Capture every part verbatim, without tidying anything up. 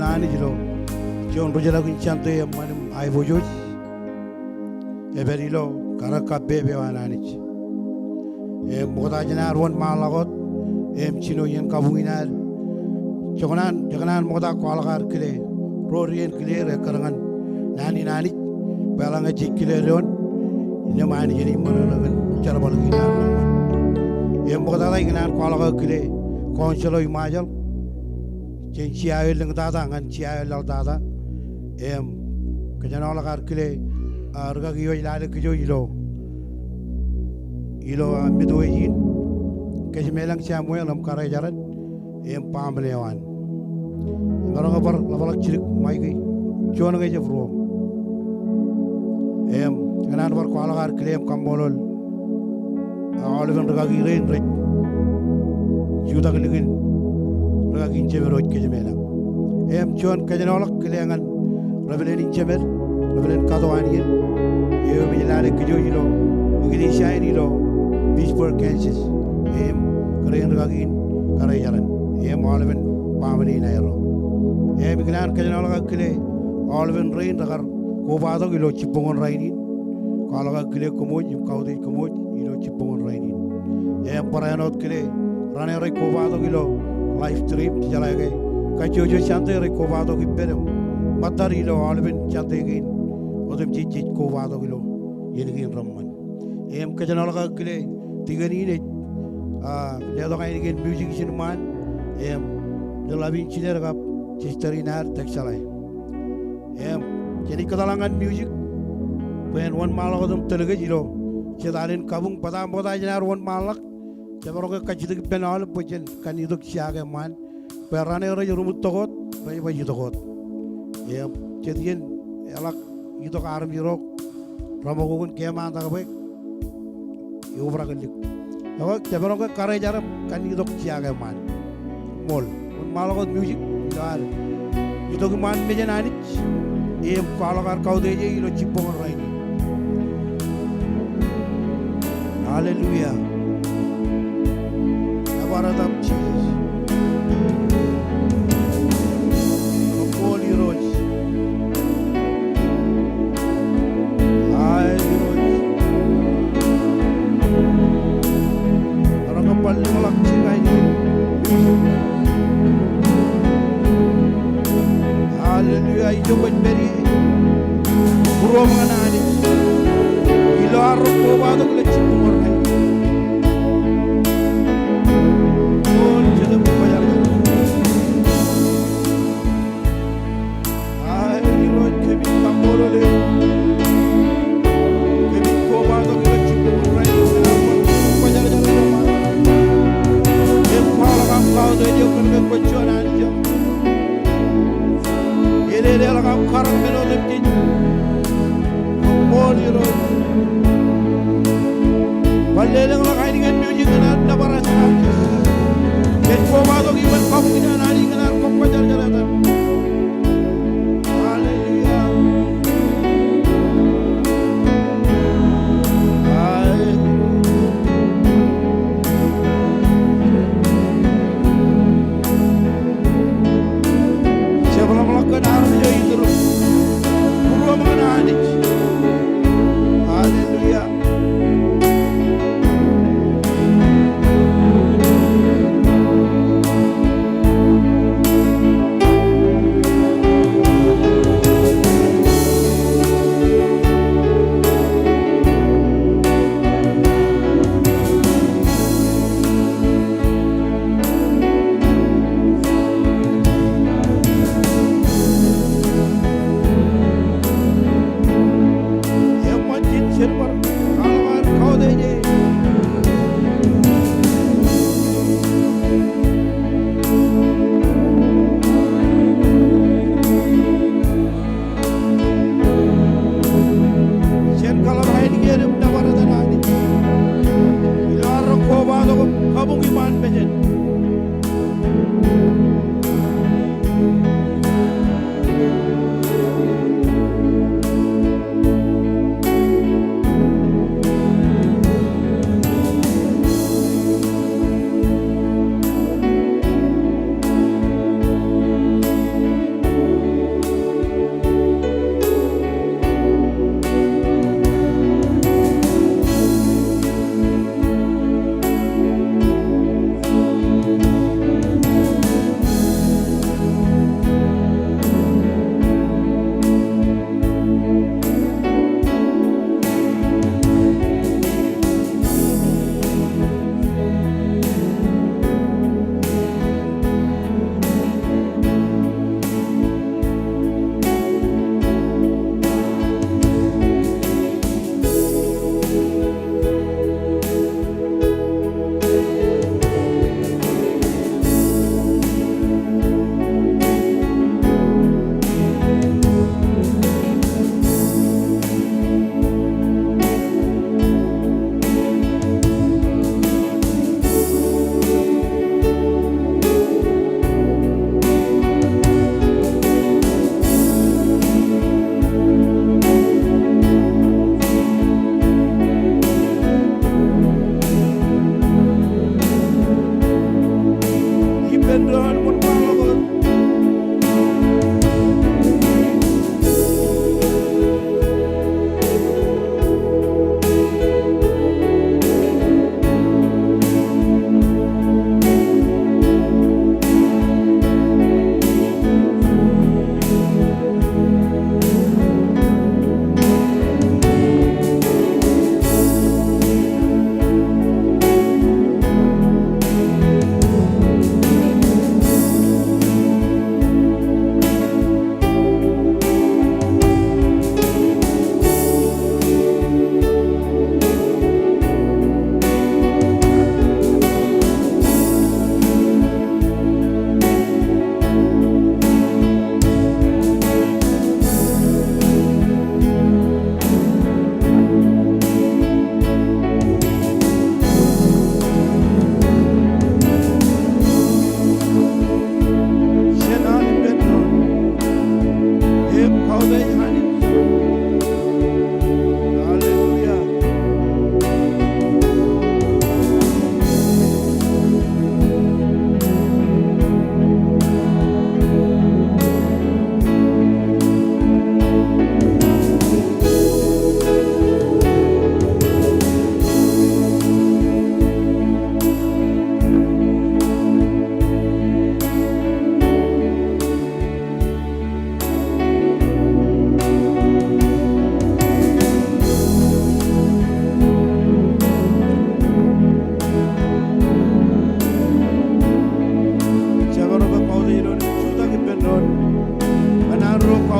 Anij ilo juon ri-jeḷā in Sunday eṃṃan im aiboojoj. Ej pād ilo karōk kappād eo an Anij. Im ṃokta jān ad wōnṃaanḷọk wōt im jino iien kabuñ in ad, jekōṇaan, jekōṇaan ṃokta kwaḷọk ad kile ro rej kile, ekkar ñan naan in Anij, bwe eḷaññe jej kile doon, innām Anij enaaj ṃōṇōṇō kōn jerbal kein ad. Im ṃoktata ikōṇaan kwaḷọk aō kile Council eo Ṃajeḷ jān sia āinwōt tata ñan sia āinwōt tata. Im kōjeañ ḷọk ad kile, a, rūkaki eo ej lale kōj ilo, ilo, a, Midwest in, Kōjemeḷañ Samuel im Karijeran im baaṃle eo an. Im maroñ ke bar ḷapḷọk jidik Mike, juon ñe jab ruo. Im ikōṇaan bar kwaḷọk ad kile im kaṃṃoolol aolepen rūkaki rein rej jutak likin rūkaki in jemed eo ej Kōjemeḷañ. Im juon kōjeañ ḷọk kile ñan reverend in jemed, reverend Kato Anien, eo ej lale kōj ilo eklejia in ilo Pittsburg, Kansas. Im kōrā in rūkaki in Karijeran im aolepen baaṃle in aerro. Im ikōṇaan kōjeañ ḷọk aō kile aolepen rein rekar kobatok ilo jibboñōn rainin. Kwaḷọk aō kile kōmwōj im kautiej kōmwōj ilo jibboñōn rainin. Im barāinwōt kile raṇe rej kobatok ilo live stream, jejeḷā ke kajjojo Sunday rej kobatok ippād im ṃōttad ilo aolepen Sunday kein otemjej jej kobatok ilo iien kein reṃṃan. Im kōjeañ ḷọk aō kile tikōn in ej, a, letok ainikien music ijin ṃaan, im leḷḷap in jined kab sister in ad Teksaḷe. Im jenaaj kōtḷọk ñan music bwe en wōnṃaanḷọk wōt im tōl kōj ilo jet alen kabuñ. Bōtab ṃokta jān ad wōnṃaanḷọk, jemaroñ ke kajjitōk ippān aolep bwe jen kanitok jea ke ṃaan. Bwe raṇe rej ruṃwij tok wōt, rej baj itok wōt. Im jet iien eḷak itok armej ro, ro ṃōk ukōn kemantak bwe eobrak lik. Ekwe, jemaroñ ke karijer im kanitok jea ke ṃaan. Ṃool, wōnṃaanḷọk wōt music ilo ad itok iṃaan mejān Anij im kwaḷọk ad kautiej e ilo jibboñōn rainin. Hallelujah. Nōbar etan Jisōs. Koṃṃool Irooj. Ae Irooj. Maroñ ke bar lōñḷọk jidik ainikien. Hallelujah. Ijo kwōj pād ie. Būruōṃ ñan Anij ilo ad rej kobatok ilo jibboñōn rainin. Ṃool Jetōb Kwōjarjar. Ae Irooj, kōmij kaṃṃoolol eok. Kōmij kobatok ilo jibboñōn rainin ñan ad bar kwōjarjar ilo ṃaan. Im kwaḷọk aṃ kautiej eok kōn ke kwōj juon Anij eo. Elōñ ḷọk aṃ karōk men otemjej. Koṃṃool Irooj. Bar lelōñḷọk ainikien music ñan ad nōbar etan Jisōs. Jej kobatok iban kabuñ in an Anij ñan ad kwōjarjar etan. Hallelujah. Hallelujah. Jab ḷōmṇak kōn armej eo iturūṃ. Būruōṃ ñan Anij. Hallelujah.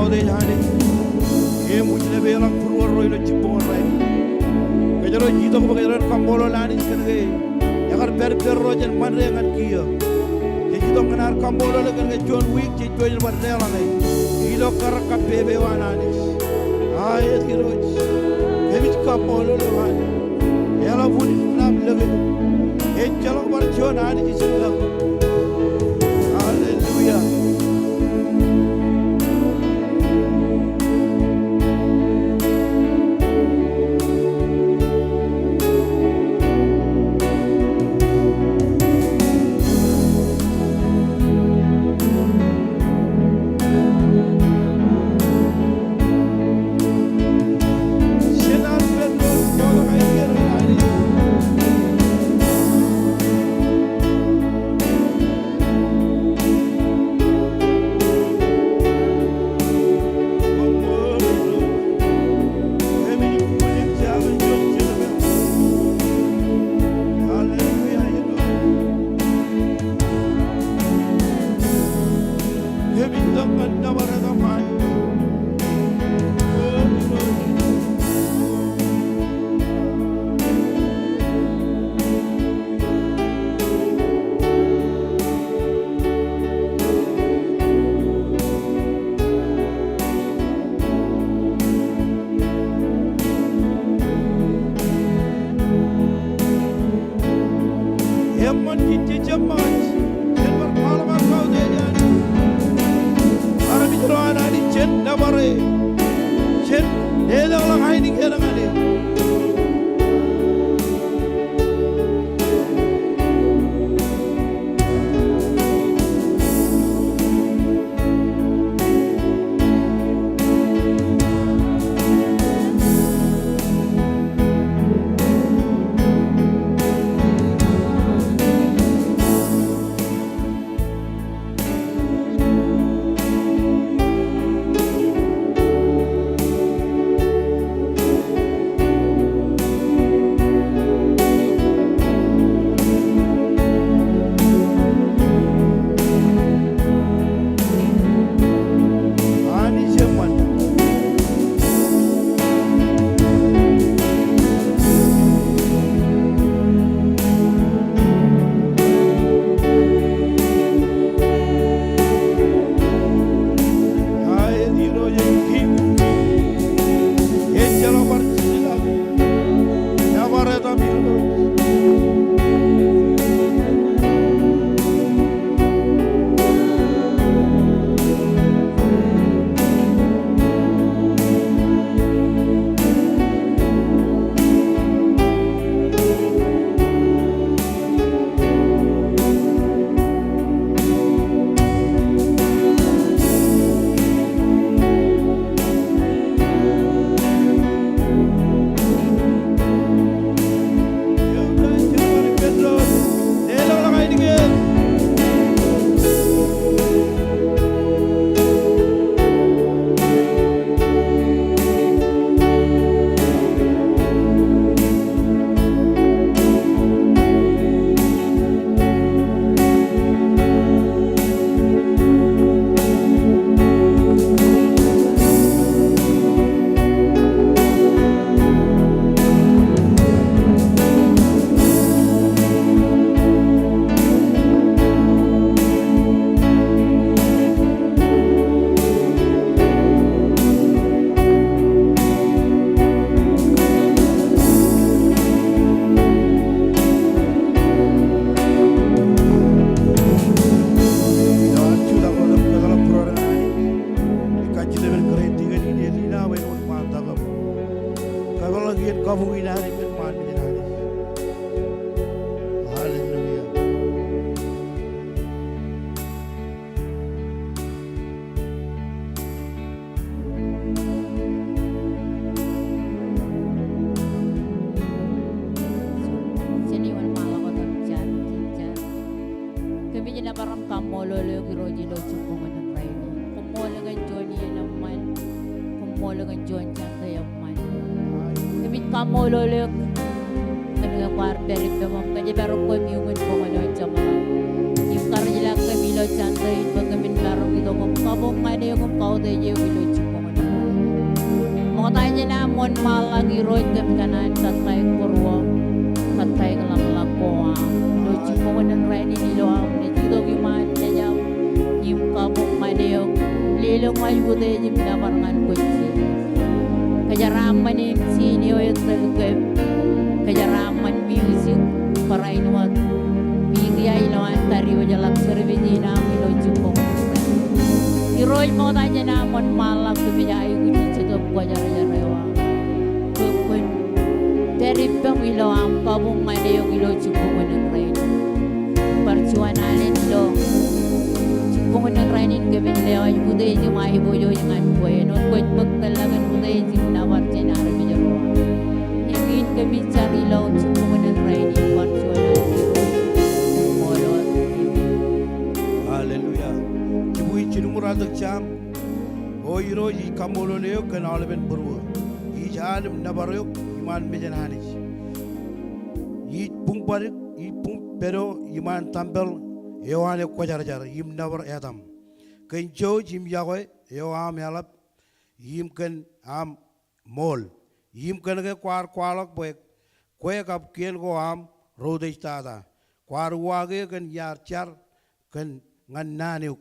Anij, eṃōj im eḷap būruorro ilo jibboñ in rainin. Kōjro ej itok bwe kōjro en kaṃṃoolol Anij kōn ke ekar pād ippāerro jān Ṃande ñan kiiō. Jej itok ñan ad kaṃṃoolol kōn ke juon wiik jej pojak bar deḷọñe ilo karōk kab pepe eo an Anij. A, ej Irooj, kōmij kaṃṃoolol eok Anij. Eḷap unin ṇa im lōke. Ejjeḷọk bar juon Anij ijellọkun. Hallelujah. Eṃṃan, jej jemṃaat, jen bar kwaḷọk aō kautiej Anij. Armej ro an Anij, jen nōbar e, jen leḷọk ainikied ñan e. Kajjitōk kōn kōrā in kōn in, Lina, bwe en wōnṃaantak im kōpeḷḷọk iien kabuñ in Anij im ṃaan mejān Anij. Hallelujah. Jen wōnṃaanḷọk wōt im jar, jen jar. Kōmij nōbar im kaṃṃoolol eok Irooj ilo jibboñōn in rainin. Koṃṃool kōn juon iien eṃṃan. Koṃṃool kōn juon jabdewōt eṃṃan. Kōmij kaṃṃoolol eok kōn ke kwaar pād ippem im kōjparok kōm iuṃwin boñōn eo jeṃḷọk. Im karijlak kōm ilo jabdewōt in bwe kōmin maroñ itok im kabuñ ñan eok im kautiej eok ilo Jān am wōnṃaanḷọk Irooj kōm kōṇaan kōttāik būruō, kōttāik ḷōmṇak ko am. Ilo jibboñōn in rainin ilo am naaj itok iṃaan mejān im kabuñ ñan eok, lelōñ wōj utiej im nōbar ñan Kwōjarjar. Kōjeraaṃṃan im sine eo etal kōm, kōjeraaṃṃan music, barāinwōt media ilo an tariwōjḷọk service in am ilo jibboñōn in rainin. Irooj ṃokta jān am wōnṃaanḷọk kōmij aikuj Jetōb Kwōjarjar eo aṃ. Kōm kwōn pād ippaṃ ilo am kabuñ ñan eok ilo jibboñōn in rainin. Bar juon alen ilo jibboñōn in rainin kōmij lewōj utiej im aiboojoj ñan kwe. Āinwōt kwōj bōk tōl ḷọk kōn utiej im nōbar jān armej ro aṃ. Im in kōmij jar ilo jibboñōn in rainin bar juon alen. Ṃool wōt. Hallelujah. Jibukwi jilñuul raar tok Sam. O Irooj, ij kaṃṃoolol eok kōn aolepen būruō. Ij al im nōbar eok iṃaan mejān Anij. Ij buñ pād, ij buñ pād eok iṃaan tempel eo an eok Kwōjarjar im nōbar etaṃ. Kōn jouj im iọkwe eo aṃ eḷap im kōn aṃ ṃool. Im kōnke kwaar kwaḷọk bwe kwe kab kien ko aṃ ro utiej tata. Kwaar uwaak eō kōn iar jar kōn ñan naan eok.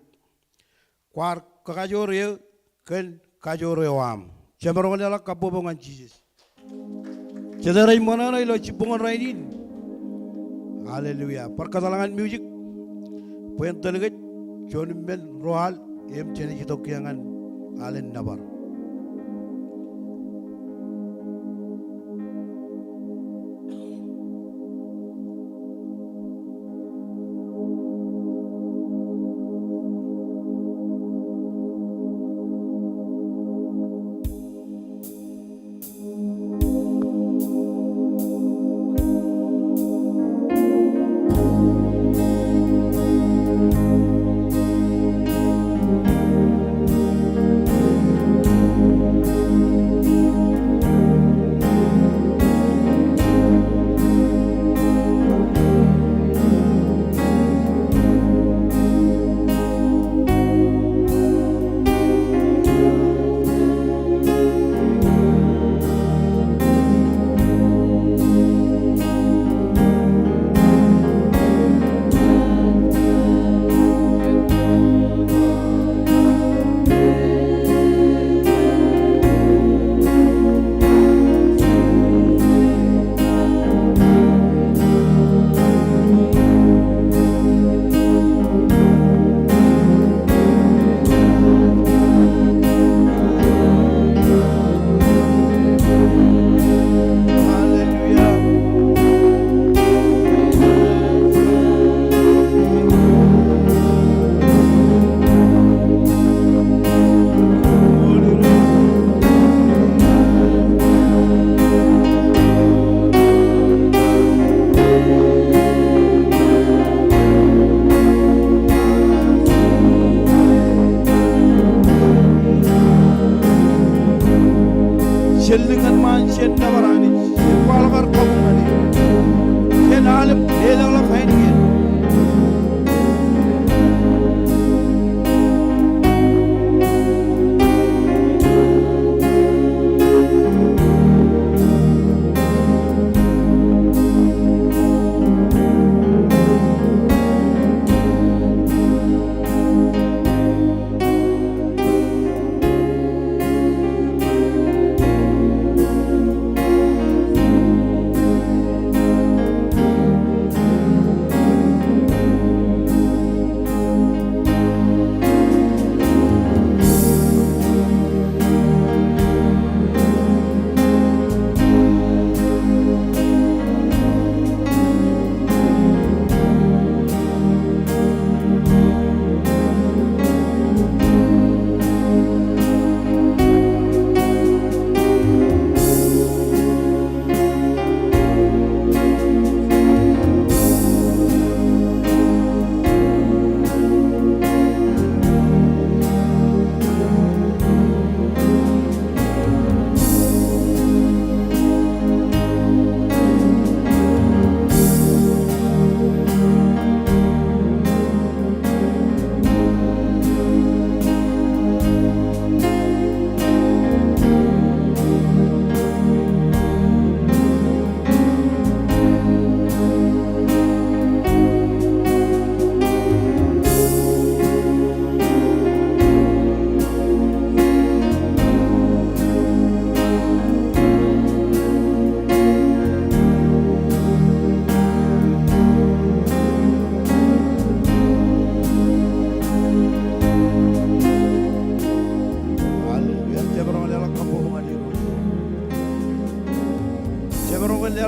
Kwaar kakajoor eō kōn kajoor eo aṃ. Jemaroñ in leḷọk kabbokbok ñan Jisōs. Jete rej ṃōṇōṇō ilo jibboñōn rainin? Hallelujah. Bar kōtḷọk ñan music bwe en tōl kōj juon im men ruo al im jenaaj itok kiiō ñan alen nōbar. Jen lōñ ñan ṃaan, jen nōbar Anij, jen kwaḷọk ad kabuñ ñan e, jen al im leḷọkḷọk ainikien.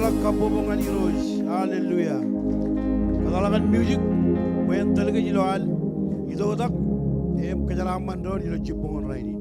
Ḷọk kabbokbok ñan Irooj. Hallelujah. Kōtḷọk kōn music bwe en tōl kōj ilo al itoitak im kōjeraaṃṃan doon ilo jibboñōn rainin.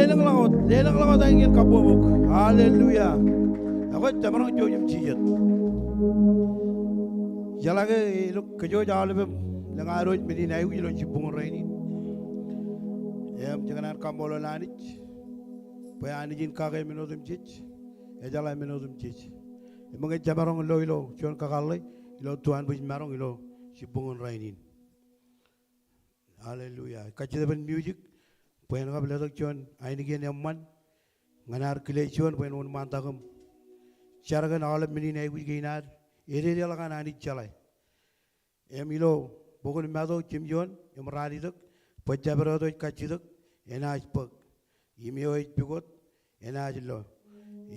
Lelōñḷọk wōt, lelōñḷọk wōt ainikien kabbokbok. Hallelujah. Ekwe jemaroñ jouj im jijet. Jeḷā ke ilo kōjwōj aolepen lōñ ad wōj men in aikuj ilo jibboñōn rainin. Im jekōṇaan kaṃṃoolol Anij bwe Anij in kake men otemjej, ejeḷā men otemjej. Im ñe jemaroñ lo ilo juon kakōḷḷe ilo tuanbwijmaroñ ilo jibboñōn rainin. Hallelujah. Kajjitōk bwe en music bwe en kab letok juon ainikien eṃṃan ñan ad kile juon bwe en wōnṃaantak im jar kōn aolep men in aikuj kein ad, ededeḷọk an Anij jeḷā. Im ilo bok in Matu jimjuon im ralitōk, bwe jabdewōt eo ej kajjitōk enaaj bōk, im eo ej pukot enaaj lo,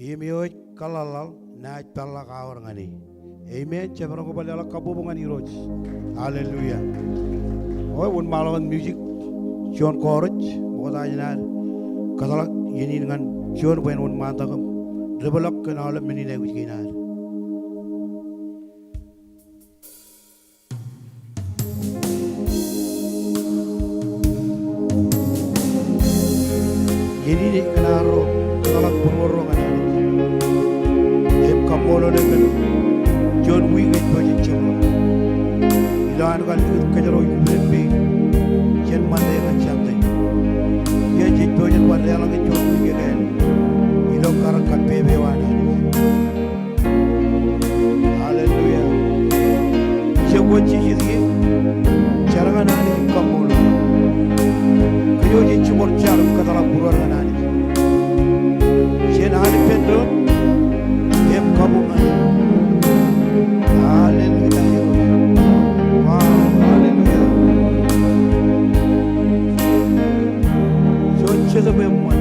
im eo ej kōḷḷaḷḷaḷ enaaj peḷḷọk aor ñan e. Amen. Jemaroñ ke bar leḷọk kabbokbok ñan Irooj. Hallelujah. Ekwe wōnṃaanḷọk wōt music juon chorus, ṃokta jān ad kōtḷọk iien in ñan juon bwe en wōnṃaantak im depḷọk kōn aolep men in aikuj kein ad. Iien in ej kōṇaan ro kōtḷọk būruon ro ñan Anij im kaṃṃoolol e kōn juon wiik ej pojak jeṃḷọk. Ilo an kar likūt kōjro ilo ippān pein jān Ṃande ñan Sunday, jej pojak bar deḷọñ juon wiik ekāāl ilo karōk kab pepe eo an Anij. Hallelujah. Ijoko jijet ie, jar ñan Anij im kaṃṃoolol. Kōjwōj jibwe jar im kōtḷọk būruon ñan Anij. Jen al ippān doon im kabuñ ñan e. Hallelujah. Wow, hallelujah. Juon jetōb eṃṃan.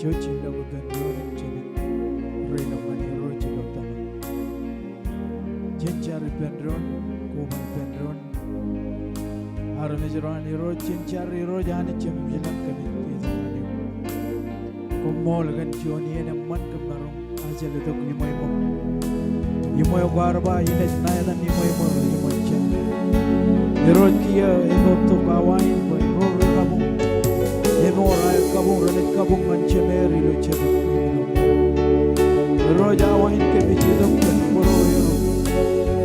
Jouj ilo ippān doon im jenaaj reiḷọk ñan Irooj ilo tōmak. Jen jar ippān doon, koba ippān doon. Armej ro an Irooj, jen jar. Irooj Anij Jemem ilañ, kōmij itok ñan eok. Koṃṃool kōn juon iien eṃṃan kōm maroñ ajjeḷ itok iṃweo iṃōṃ. Iṃweo kwaar ba inaaj ṇa etan iṃweo iṃōṃ ilo iṃōn jema. Irooj kiiō eo tok awa in bwe ro rej kabuñ. Im ro rej kabuñ, renaaj kabuñ ñan Jemeer ilo Jetōb im ilo Irooj awa in kōmij itok kōn bōro eo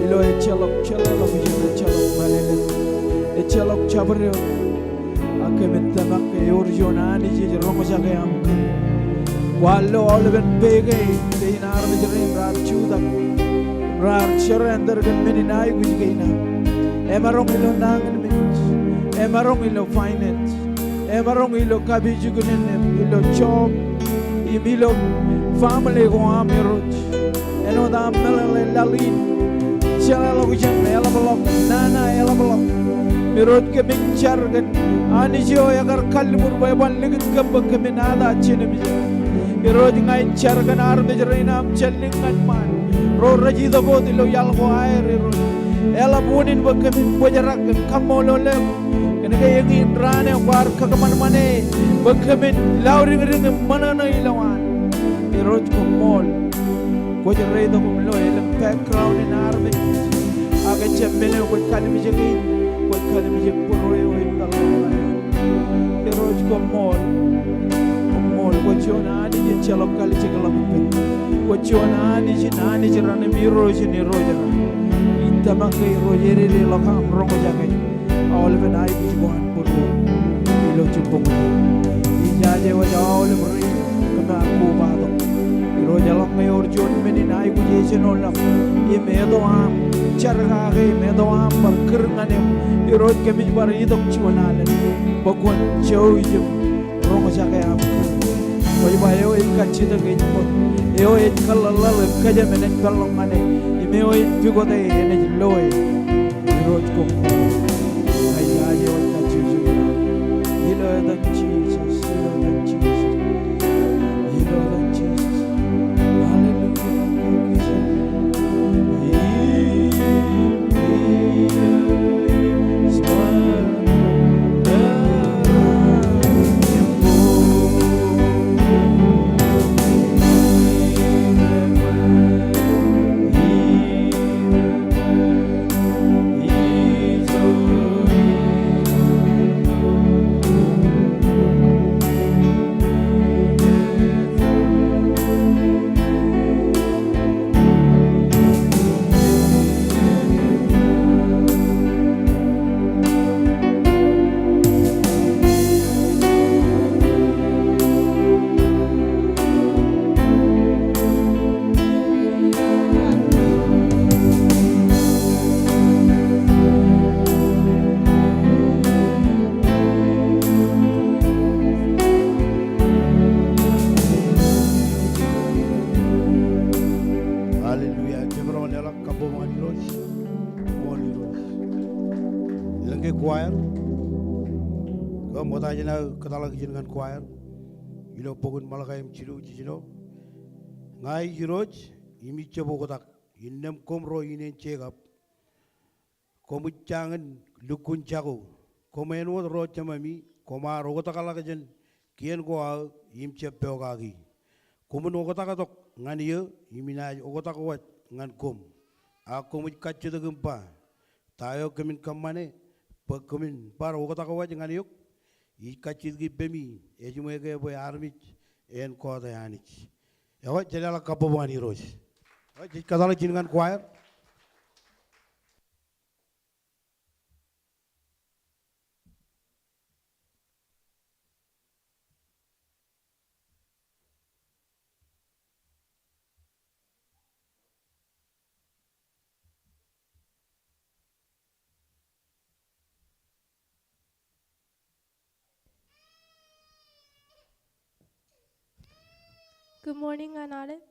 ilo ejjeḷọk jeḷāḷọkjeṇ, ejjeḷọk mālōtlōt, ejjeḷọk jabdewōt. Ak kōmij tōmak ke ewōr juon Anij ej roñjake aṃ kūr. Kwaar lo aolepen peke kein armej rein raar jutak, raar surrender kōn men in aikuj kein aṃ. Emaroñ ilo nañinmej, emaroñ ilo finance, emaroñ ilo kapijuknen, ilo job, im ilo family ko aṃ Irooj. Āinwōt aṃ meḷeḷe laḷ in, jeḷāḷọkjeṇ eḷapḷọk, nana eḷapḷọk. Irooj kōmij jar kōn Anij eo ekar kalliṃur bwe eban likūt kōm bwe kōmin ata jinōmjek. Irooj ña ij jar kōn armej rein aṃ jān lik ñan ṃaan. Ro rej itok wōt ilo iaḷ ko aer Irooj. Eḷap unin bwe kōmin bōjrak im kaṃṃoolol eok. Kōnke eñin raan eo kwaar kakōṃanṃane bwe kōmin lọdiñdiñ im ṃōṇōṇō ilowaan. Irooj koṃṃool. Kwōj reitok im lo elōñ background in armej. Ak ejjab men eo kwōj kallimjek in, kwōj kallimjek bōro eo ej peḷḷọk. Irooj koṃṃool. Koṃṃool, kwōj juon Anij ejjeḷọk kalijekḷọk ippān. Kwōj juon Anij in anij raṇ im Irooj in irooj raṇ. Ij tōmak ke Irooj ededeḷọk aṃ roñjake aolepen aikuj ko an bōro ilo jibboñ in. Ijaje wōj aolep rein kōm ar kobatok. Irooj eḷaññe ewōr juon men in aikuj ejenoḷọk im eto aṃ jar kake im eto aṃ bar kūr ñan eok, Irooj kōmij bar itok juon alen bwe kwōn jouj im roñjake aṃ kūr. Kwōj ba eo ej kajjitōk ej ṃōk, eo ej kōḷḷaḷḷaḷ im kōjām enaaj peḷḷọk ñan e, im eo ej pukot e enaaj lo e. Irooj koṃṃool. Ilo etan Jisōs, ilo etan Jisōs, ilo etan Jisōs. Hallelujah. Hallelujah. Jemaroñ in leḷọk kabbokbok ñan Irooj. Koṃṃool Irooj. Elōñ ke choir. Kōm wōt aō jen aō kōtḷọk ijin ñan choir. Ilo bok in Malakai im jilu jiljino. Ña ij Irooj, im ij jab oktak, innām koṃ ro ineen Jekob. Koṃij jañin lukkuun jako. Koṃ āinwōt ro jemami, koṃ ar oktakḷọk jān kien ko aō im jab pokaki. Koṃwin oktak tok ñan eō im inaaj oktak waj ñan koṃ. Ak koṃij kajjitōk im ba, ta eo kōmin kōṃṃane bwe kōmin bar oktak waj ñan eok? Ij kajjitōk ippemi, ejiṃwe ke bwe armej en kọọte Anij. Ekwe, jen leḷọk kabbokbok ñan Irooj. Ekwe, jej kōtḷọk ijin ñan choir. Good morning, ñan aolep.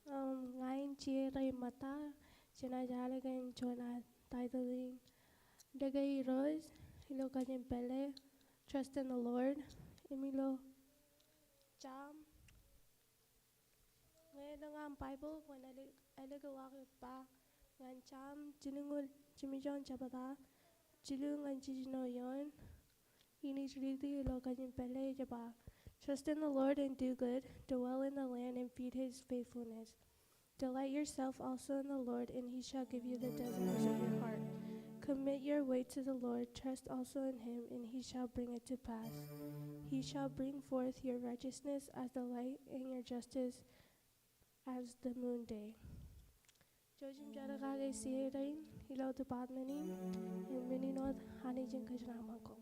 Um, ña in Jierei Mata, jenaaj ālikin juon ad title in Deke Irooj ilo kajin pālle, Trust in the Lord. Im ilo Sam, ñe elōñ aṃ Baibōḷ, kwōn ālij, ālij ke waḷọk ippa ñan Sam jilñuul jimjuon jebta, jilu ñan jiljino eoon. Inaaj riiti ilo kajin pālle, ej ba, "Trust in the Lord and do good, dwell in the land and feed his faithfulness. Delight yourself also in the Lord, and he shall give you the desires of your heart. Commit your way to the Lord, trust also in him, and he shall bring it to pass. He shall bring forth your righteousness as the light and your justice as the noonday." Jouj im jar kake share in ilo department in, im men in wōt Anij en kōjeraaṃṃan koṃ.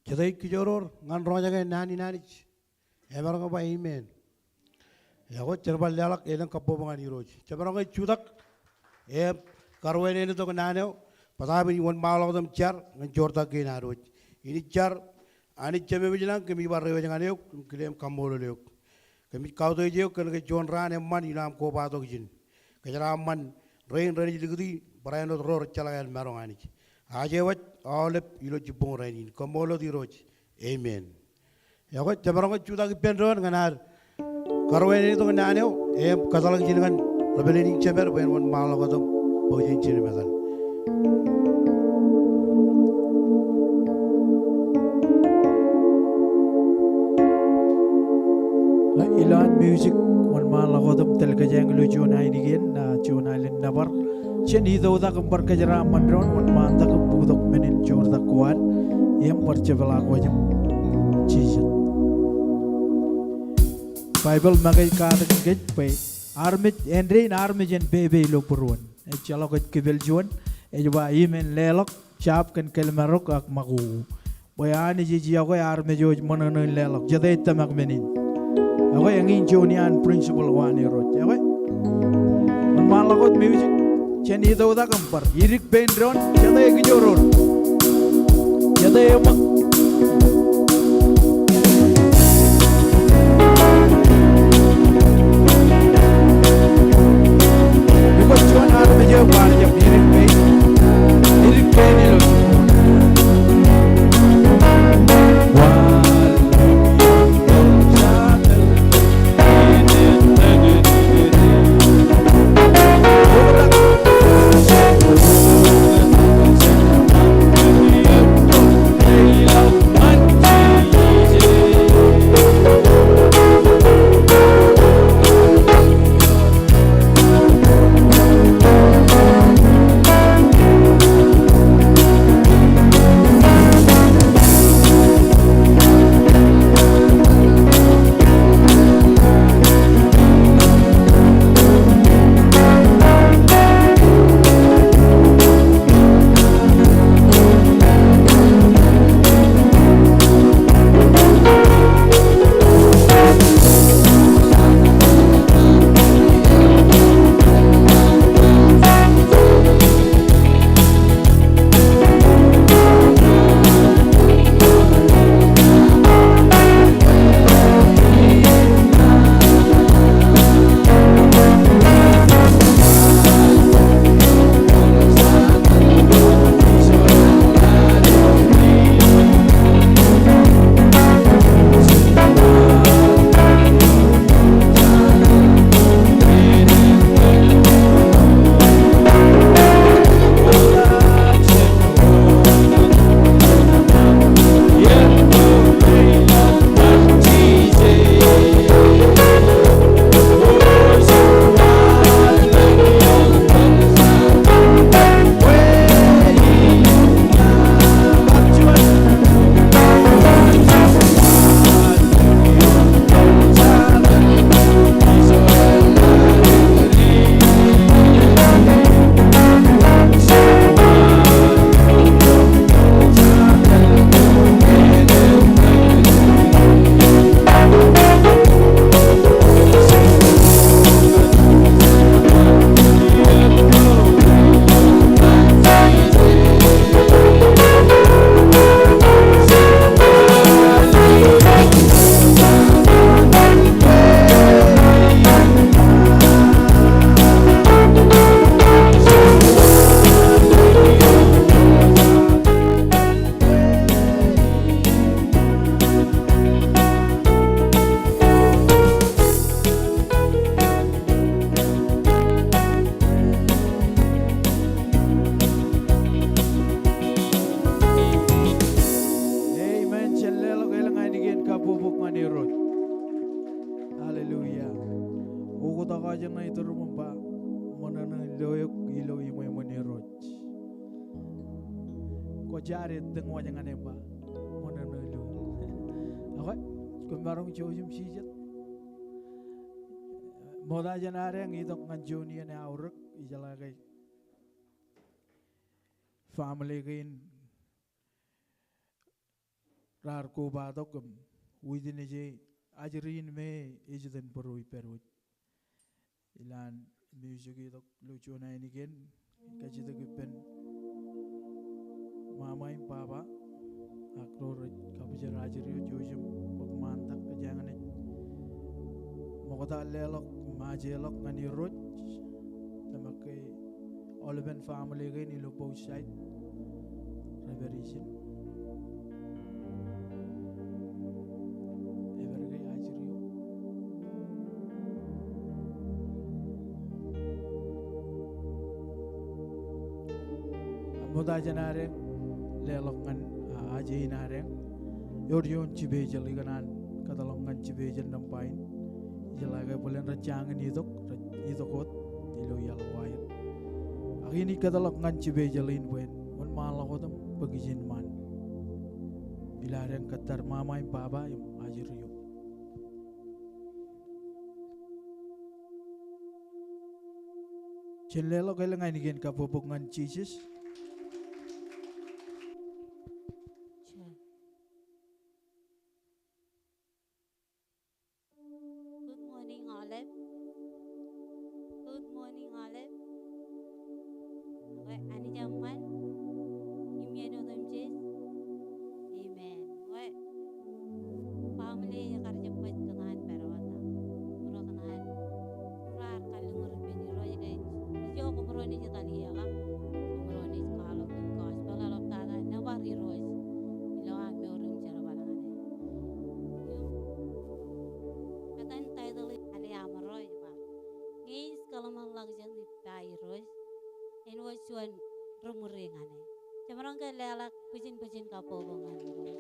Jete ej kijooror ñan roñjake naan in Anij? Emaroñ ba amen. Iọkwe, jen bar leḷọk elōñ kabbokbok ñan Irooj. Jemaroñ ke jutak im karuwainene tok naan eo, bōtaab in wōnṃaanḷọk wōt im jar ñan joortak kein ad wōj. Inij jar, Anij Jemem ilañ, kōmij bar reiwōj ñan eok im kile im kaṃṃoolol eok. Kōmij kautiej eok kōn ke juon raan eṃṃan ilo aṃ kobatok ijin. Kōjeraaṃṃan rein renaaj likūti barāinwōt ro rej jeḷā ānmaroñ, Anij. Aje waj aolep ilo jibboñ rainin. Kaṃṃoolol wōt Irooj. Amen. Iọkwe, jemaroñ ke jutak ippān doon ñan ad karuwainene tok naan eo im kōtḷọk ijin ñan ri-pāleen in jemed bwe en wōnṃaanḷọk wōt im bōk jān jein metal. Ilo an music, wōnṃaanḷọk wōt im tōl kōjeañ ilo juon ainikien, ah, juon aelōñ nōbar. Jen itoktak im bar kōjeraaṃṃan doon, wōnṃaantak im bōktok men in joortak ko ad im bar jepḷaak wōj im jijet. Baibōḷ make ej katakin kōj bwe armej, āindein armej en pepe ilo būruon. Ejjeḷọk ej kipel juon, ej ba im en leḷọk jab kōn kōlmarok ak ṃakoko. Bwe Anij ej iọkwe armej eo ej ṃōṇōṇō in leḷọk. Jete ej tōmak men in? Iọkwe, eñin juon iaan principle ko an Irooj. Iọkwe, wōnṃaanḷọk wōt music. Jen itoktak im bar idik pein doon. Jete ekijooror? Jete eṃōk? Ekwe, juon armej eo kwaar jab idik pein. Idik pein ilo. Amen. Jen leḷọk elōñ ainikien kabbokbok ñan Irooj. Hallelujah. Oktak eo jenaaj iturūṃ im ba, ṃōṇōṇō in lo eok ilo iṃweṃwen Irooj. Kwōjarjar ettōñ wōj ñan e im ba, ṃōṇōṇō in lo eok. Ekwe, kwōmaroñ jouj im jijet. Ṃokta jān ad itok ñan juon iien aorōk, ijeḷā ke family kein raar kobatok im witness e ajri in me ej itōn bōro ippād wōj. Ilowaan music itok ilo juon ainikien, kajjitōk ippān ṃaṃa im baba, ak ro rej kabōjrak ajri eo, jouj im bōk ṃaantak kōjeañ naaj ṃokta leḷọk im ajeḷọk ñan Irooj, tōmak ke aolepen family kein ilo both side rej pād ijin. Ej pād ke ajri eo. Ṃokta jān ad leḷọk ñan, a, aje in ad, ewōr juon special ikōṇaan kōtḷọk ñan special nōṃba in. Ijeḷā ke bōlen rej jañin itok, rej itok wōt ilo iaḷ ko aer. Ak in ij kōtḷọk ñan special in bwe en wōnṃaanḷọk wōt im bōk ijin ṃaan ilo ad kōttar ṃaṃa im baba im ajri eo. Jen leḷọk elōñ ainikien kabbokbok ñan Jisōs. Good morning, aolep. Good morning, aolep. Ekwe, Anij eṃṃan im iien otemjej. Amen. Ekwe, family, ekar jab baj kōṇaan pād wōt aṃ. Ṃōro kōṇaan, raar kalliṃur ippān Irooj ke ijo koṃro naaj etal iiōkak, koṃro naaj kwaḷọk kōn gospel eḷaptata nōbar Irooj ilo aṃ mour im jerbal ñan e. Im etan title in āne aṃro ej ba, Ñe ij kōḷmānḷọkjeṇ ippa Irooj, āinwōt juon ri ṃuri ñan e. Jemaroñ ke leḷọk bwijin bwijin kabbokbok ñan Irooj.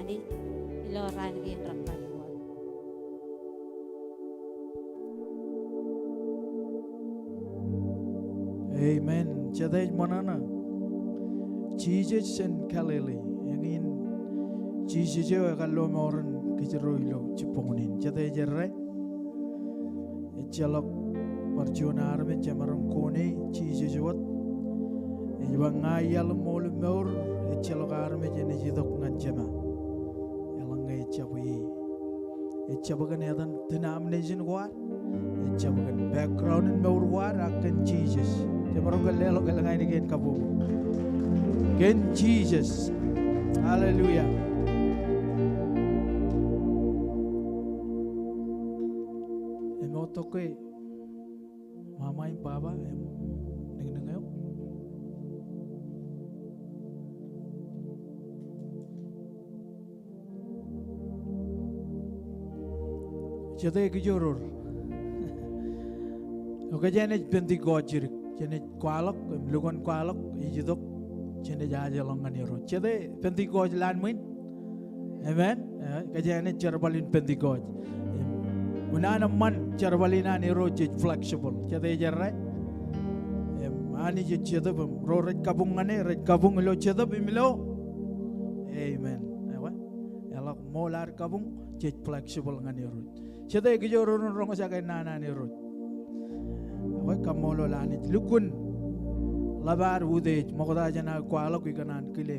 ilo raan kein reṃṃan wōt. Amen. Jete ej ṃōṇōṇō? Jisōs in Galili. Eñin Jisōs eo ekar lo mour in kōjro ilo jibboñōn in. Jete ej errā? Ejjeḷọk bar juon armej jemaroñ kone Jisōs wōt. Ej ba ña iaḷ im ṃool im mour, ejjeḷọk armej enaaj itok ñan Jema eḷaññe ejjab e. Ejjab kōn etan denomination ko ad. Ejjab kōn background in mour ko ad, ak kōn Jisōs. Jemaroñ ke leḷọk elōñ ainikien kabbokbok? Kōn Jisōs. Hallelujah. Im eo tok ke ṃaṃa im baba im niñniñ eo. Jete kijoor eo? Eo ke jenaaj Pentekost jidik, jenaaj kwaḷọk im lukkuun kwaḷọk ej itok, jenaaj ajeḷọk ñan Irooj. Jete Pentekost ḷaan ṃwiin? Amen. Eh, kōjeañ naaj jerbal in Pentekost. Im, unin an eṃṃan jerbal in an Irooj jej flexible. Jete ej errā? Im, Anij ej Jetōb im ro rej kabuñ ñan e, rej kabuñ ilo Jetōb im ilo. Amen. Ewa? Eḷak ṃool ad kabuñ, jej flexible ñan Irooj. Jete kijoor eo roñjake naan an Irooj? Ewa, kaṃṃoolol Anij. Lukkuun ḷap ad utiej, ṃokta jān aō kwaḷọk ikōṇaan kile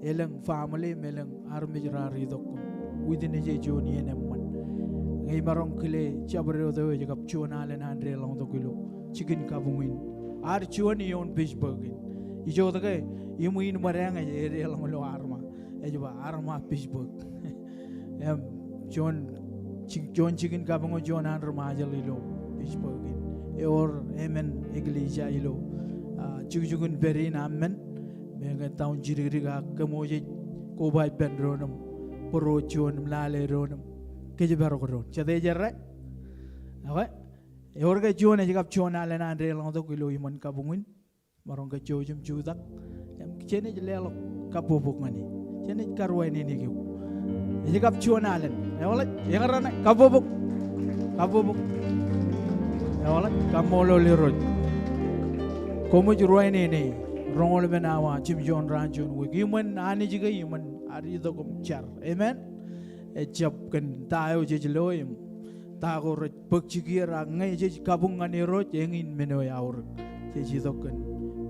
elōñ family im elōñ armej raar itok im witness e juon iien eṃṃan. Ñe imaroñ kile jabdewōt eo ej kab juon alen an deḷọñtok ilo jikin kabuñ in, ad juon ioon Facebook in. Ijoke iṃwiin ṃōdeañ ej deḷọñ ilo Armah. Ej ba Armah Facebook. Im, juon, ji-, juon jikin kabuñ eo juon an ri Ṃajeḷ ilo Facebook in. Ewōr emān eklejia ilo, ah, jukjuk in pād in aṃ men. Meñe ta in jidikdik ak kōmwōj ej koba ippān doon im bōro juon im lale doon im kōjparok doon. Jete ej errā? Okay. Ewōr ke juon ej kab juon alen an deḷọñtok ilo iṃōn kabuñ in? Maroñ ke jouj im jutak. Im, jenaaj leḷọk kabbokbok ñan e. Jenaaj karuwainene eok. Ej kab juon alen. Ewaḷọk, eñin raṇe, kabbokbok. Kabbokbok. Ewaḷọk, kaṃṃoolol Irooj. Koṃij ruwainene. Roñoul emān awa, jimjuon raan juon wiik. Iṃōn Anij ke iṃōn ad itok im jar. Amen. Ejjab kōn ta eo jej lo im ta ko rej bōk jikier, ak ñe jej kabuñ ñan Irooj, eñin men eo eaorōk. Jej itok kōn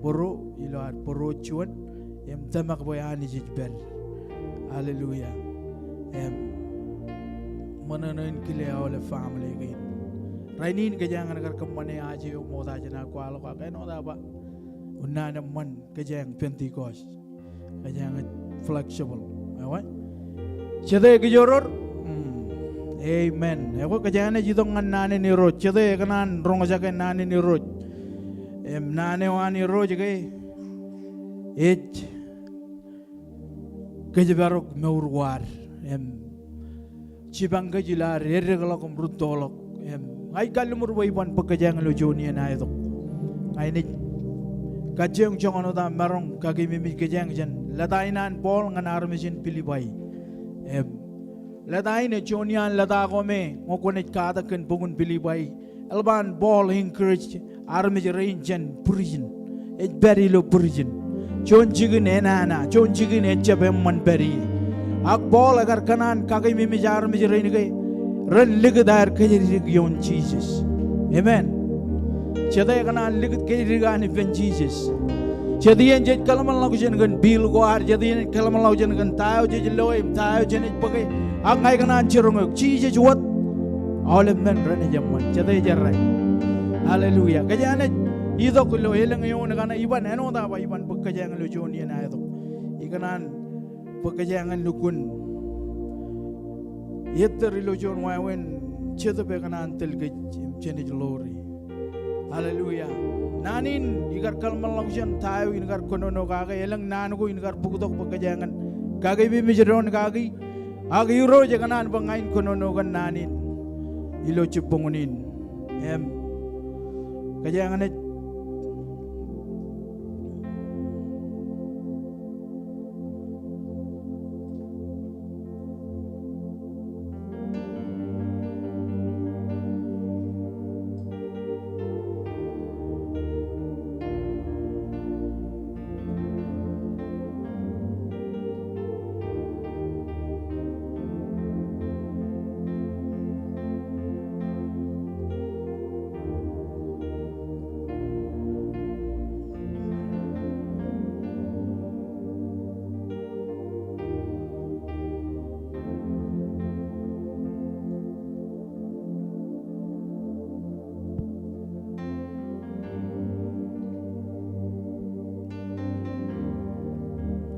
bōro, ilo ad bōro juon, im tōmak bwe Anij ej pād. Hallelujah. Im, ṃōṇōṇō in kile aolep family kein. Rainin kōjeañ naaj kar kōṃṃane aje eo ṃokta jān aō kwaḷọk ak āinwōt aō ba, unin an eṃṃan kōjeañ Pentekost. Kōjeañ ej flexible. Ewa? Jete kijoor eo? Hmm. Amen. Ekwe kōjeañ naaj itok ñan naan in Irooj. Jete ekōṇaan roñjake naan in Irooj? Im, naan eo an Irooj ke ej kōjparok mour ko ad. Im, jipañ kōj ilo ad eddekḷọk im rūttoḷọk. Im, ña ij kalliṃur bwe iban bōk kōjeañ ilo juon iien aetok. Ña inaaj kajjioñ joñan wōt aō maroñ kakememej kōjeañ jān lōta in an Paul ñan armej in Pilipai. Im, lōta in ej juon iaan lōta ko me ñe kwōnaaj katak kōn bok in Pilipai, eḷap an Paul encourage armej rein jān prison. Ej pād ilo prison. Juon jikin enana, juon jikin ejjab eṃṃan pād ie. Ak Paul ekar kōṇaan kakememej armej rein ke ren likūt aer kōjatdikdik ioon Jisōs. Amen. Jete ekōṇaan likūt kōjatdikdik an ippān Jisōs? Jet iien jej kōḷmānḷọkjeṇ kōn bill ko ad, jet iien jej kōḷmānḷọkjeṇ kōn ta eo jej loe im ta eo jenaaj bōke. Ak ña ikōṇaan jiroñ eok, Jisōs wōt, aolep men renaaj eṃṃan. Jete ej errā? Hallelujah. Kōjeañ naaj itok ilo elōñ eoon kaṇe iban, āinwōt aō ba iban bōk kōjeañ ilo juon iien aetok. Ikōṇaan bōk kōjeañ in lukkuun ettōr ilo juon wāween Jetōb ekōṇaan tōl kōj im jenaaj ḷoori. Hallelujah. Naan in ikar kōḷmānḷọkjeṇ ta eo in kar kōnono kake, elōñ naan ko in kar bōktok bwe kōjeañ in kakememej doon kaki. Ak Irooj ekōṇaan bwe ña in kōnono kōn naan in ilo jibboñōn in. Im, kōjeañ naaj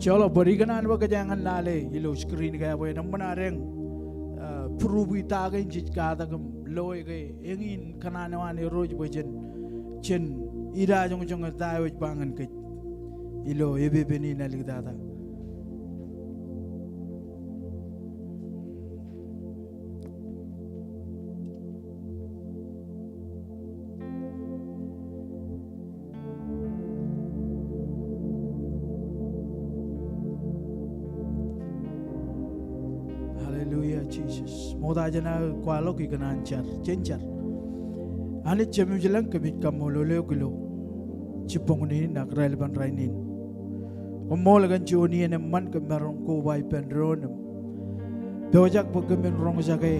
Ejjeḷọk bōd, ikōṇaan bwe kōjeañ in lale ilo screen ko bwe en eṃṃan adeañ, eh, būrubi ta kein jej katak im loe ke eñin kōṇaan eo an Irooj bwe jen, jen idajoñjoñe ta eo ej ba ñan kōj ilo epepen in āliktata. Hallelujah, Jesus. Ṃokta jān aō kwaḷọk ikōṇaan jar, jen jar. Anij Jemem ilañ, kōmij kaṃṃoolol eok ilo jibboñōn in ak raelepen rainin. Koṃṃool kōn juon iien eṃṃan kōm maroñ koba ippān doon im pojak bwe kōmin roñjake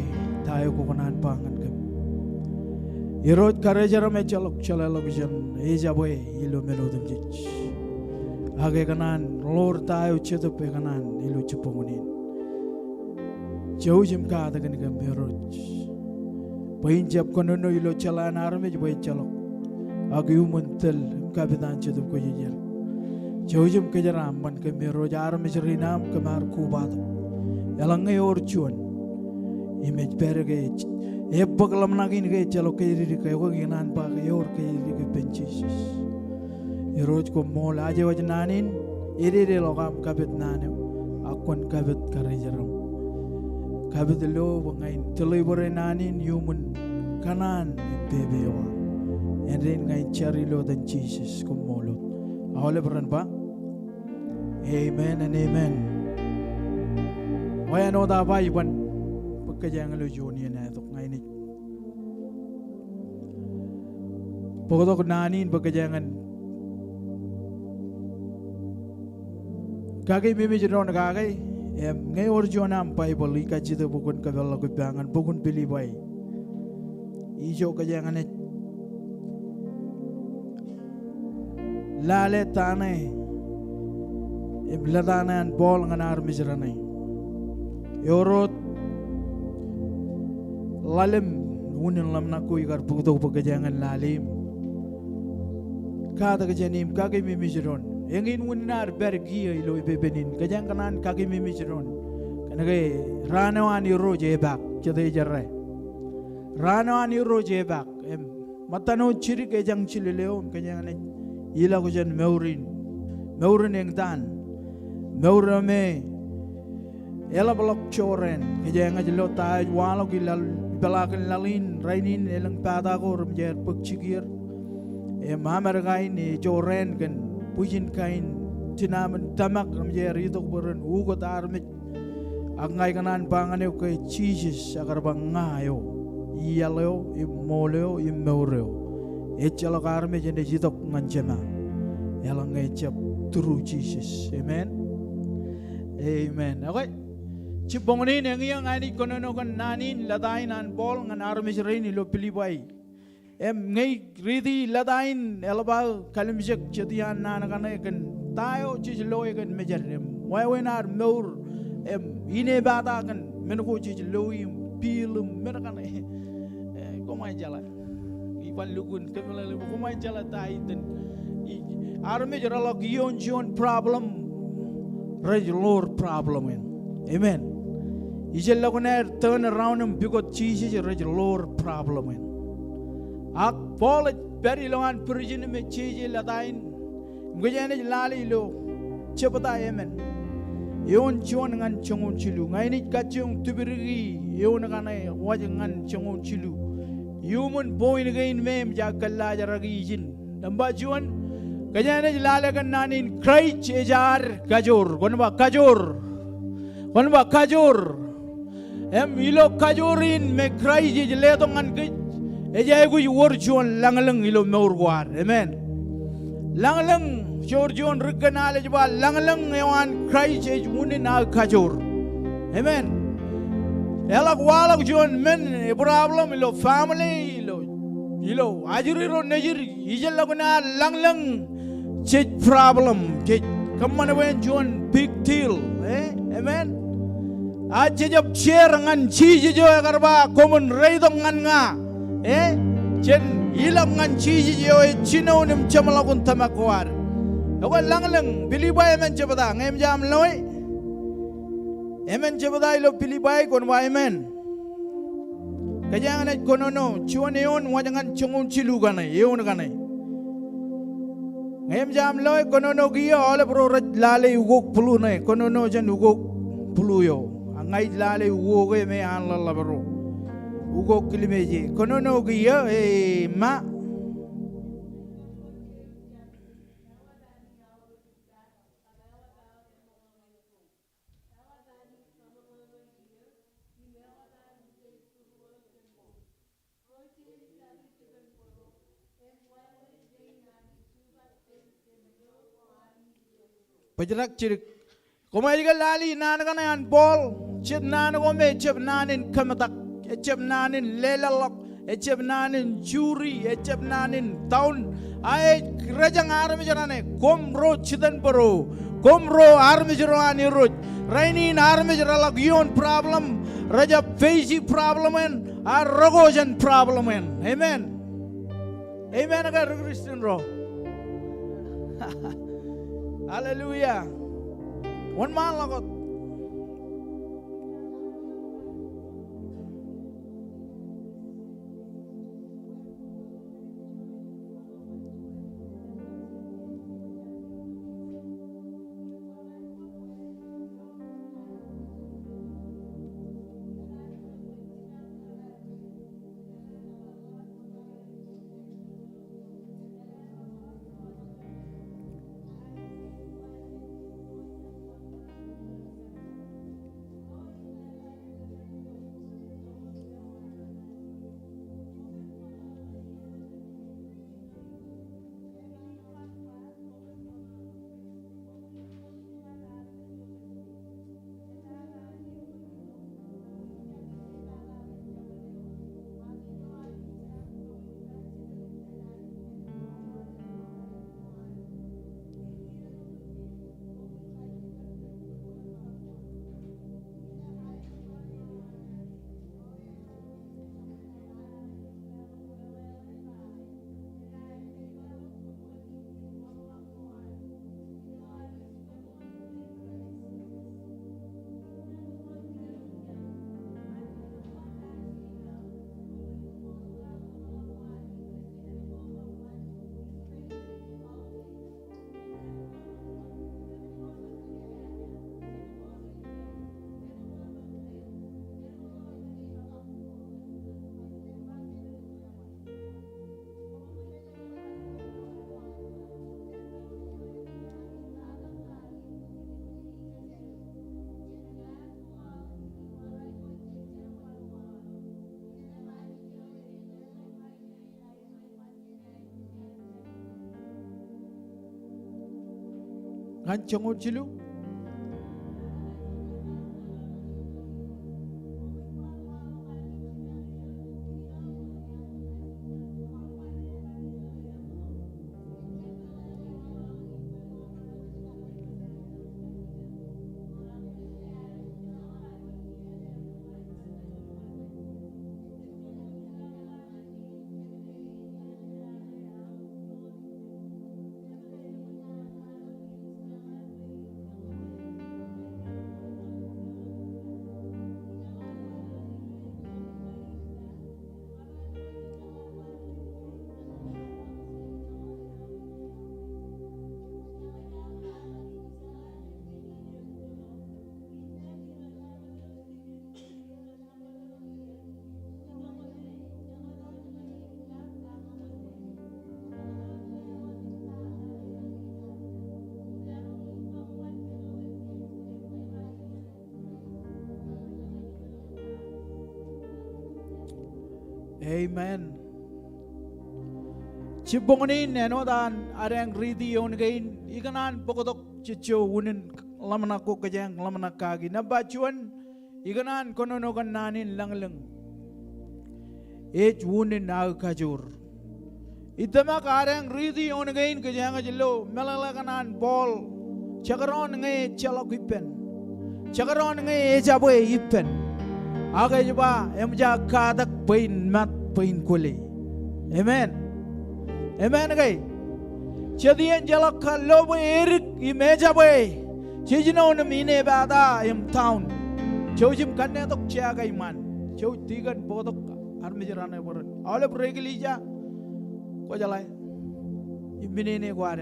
ta eo kwō kōṇaan ba ñan kōm. Irooj, karijeraṃ ejjeḷọk jeḷāḷọkjeṇ, ejabwe ilo men otemjej. Ak ekōṇaan ḷoor ta eo Jetōb ekōṇaan ilo jibboñōn in. Jouj im katakin kōm Irooj bwe in jab kōnono ilo jeḷā an armej bwe ejjeḷọk, ak iuṃwin tōl im kapit an Jetōb Kwōjarjar. Jouj im kōjeraaṃṃan kōm Irooj, armej rein aṃ kōm ar kobatok. Eḷaññe ewōr juon im ej pād ke ej, ebōk ḷōmṇak in ke ejjeḷọk kōjatdikdik, ekwe ikōṇaan ba ke ewōr kōjatdikdik ippān Jisōs. Irooj koṃṃool, aje wōj naan in, ededeḷọk aṃ kapit naan eo, ak kwōn kapit karijeraṃ. Kapit ilo bwe ña in tōḷe bōrāinwōt naan in iuṃwin kōṇaan im pepe eo aṃ. Āindein ña in jar ilo etan Jisōs, koṃṃool wōt. Aolep ren ba amen and amen. Wāween wōt aō ba iban bwe kōjeañ ilo juon iien eo tok ña in ij bōktok naan in bwe kōjeañ in kakememej doon kake, im ñe ewōr juon aṃ Baibōḷ, ikajjitōk bwe kwōn kōpeḷḷọk ippa ñan bok in Pilippai. Ijo kōjeañ in ej lale ta ṇe im lōta ṇe an Paul ñan armej raṇe. Ewōr wōt ḷalem unin ḷōmṇak ko ikar bōktok bwe kōjeañ in lale im katak jāne im kakememej doon. Eñin unin ad pād kiiō ilo epepen in, kōjeañ kōṇaan kakememej doon. Kōnke raan eo an Irooj epaak, jete ej errā? Raan eo an Irooj epaak. Im ṃōttan wōt jidik ejañ jilel eo im kōjeañ naaj ilọk jān mour in. Mour in eñtaan. Mour eo me eḷapḷọk jorrāān. Kōjeañ ej lo ta eo ej waḷọk i laḷ, ipeḷaakin laḷ in rainin, elōñ pata ko rej jab bōk jikier. Im Amerika in ej jorrāān kōn bwijin kain tinaam in tōmak rej jab itok bwe ren ukōt armej. Ak ña ikōṇaan ba ñan eok ke Jisōs ekar ba ña eo iaḷ eo im ṃool eo im mour eo. Ejjeḷọk armej enaaj itok ñan Jema eḷaññe ejab through Jisōs. Amen. Amen. Okay. Jibboñōn in eñin ña in ij kōnono kōn naan in, lōta in an Paul ñan armej rein ilo Pilippai. Im ñe ij riiti lōta in, eḷap aō kalimjek jet iaan naan kaṇe kōn ta eo jej loe kōn mejed im wāween ad mour im inepata kōn men ko jej loe im bill im men kaṇe. Eh, koṃ jeḷā. Iban lukkuun kōmeḷeḷe bwe koṃ jeḷā ta iten. I, armej reḷọk ioon juon problem, rej ḷoor problem in. Amen. Ijellọkun aer turn around im pukot Jisōs, rej ḷoor problem in. Ak Paul ej pād ilowaan prison im ej jeje lōta in. Im kōjeañ naaj lale ilo jebta emān. Eoon juon ñan joñoul jilu. Ña in ij kajjioñ tupidiki eoon kaṇe waj ñan joñoul jilu. Iuṃwin point kein me im ja kōllaajraki ijin. Nōṃba juon, kōjeañ naaj lale kōn naan in Kraist ej ad kajoor. Kwōn ba kajoor. Kwōn ba kajoor. Im ilo kajoor in me Kraist ej letok ñan kōj, ej aikuj wōr juon lañlōñ ilo mour ko ad. Amen. Lañlōñ, joor juon ri kōn al ej ba lañlōñ eo an Kraist ej unin aō kajoor. Amen. Eḷak waḷọk juon men, e problem ilo family, ilo, ilo ajri ro nejid, ijellọkun ad lañlōñ jej problem, jej kōṃṃan bwe en juon big deal. Eh? Amen. A jejab share ñan Jisōs eo ekar ba koṃwin reitok ñan ña. Eh? Jen ilọk ñan Jisōs eo ej jinoin im jeṃḷọkin tōmak ko ad. Ekwe lañlōñ, Pilippai emān jebta, ñe eṃōj aṃ loe. Emān jebta ilo Pilippai, kwōn ba amen. Kōjeañ naaj kōnono juon eoon wōj ñan joñoul jilu kaṇe, eoon kaṇe. Ñe eṃōj aṃ loe, kōnono kiiō aolep ro rej lale ukok blue ṇe, kōnono jān ukok blue eo. A ña ij lale ukok e me an ḷōḷḷap ro. Ukok kilmeje. Kōnono kiiō, e, ma. Bōjrak jidik. Koṃij ke lale naan kaṇe an Paul, jet naan ko me ejjab naan in kōmetak, ejjab naan in leḷọk, ejjab naan in juri, ejjab naan in taun. A ej rōjañ armej raṇe, koṃ ro jitōnbōro, koṃ ro armej ro an Irooj. Rainin armej reḷọk ioon problem, rejjab face problem eṇ, a rōko jān problem eṇ. Amen. Amen ke ri Kristian ro? Hallelujah. Wōnṃaanḷọk wōt. Ñan joñoul jilu. Amen. Jibboñōn in āinwōt an adeañ riiti eoon kein, ikōṇaan bōktok jejjo unin ḷōmṇak ko kōjeañ ḷōmṇak kaki. Nōṃba juon, ikōṇaan kōnono kōn naan in lañlōñ. Ej unin aō kajoor. Ij tōmak adeañ riiti eoon kein kōjeañ ej lo meḷeḷe kōn an Paul. Jekdọọn ñe ejjeḷọk ippān. Jekdọọn ñe ejabwe ippān. Ak ej ba eṃōj aō katak bwe in mat bwe in kwōle. Amen. Amen ke? Jet iien jeḷak kar lo bwe edik im ejabwe jejino im inepata im down. Jouj im kannetok jea ko iṃaan. Jouj, tikōn, bōktok armej raṇe bwe ren aolep ri eklejia. Kwōjeḷā. Im minene ko ad.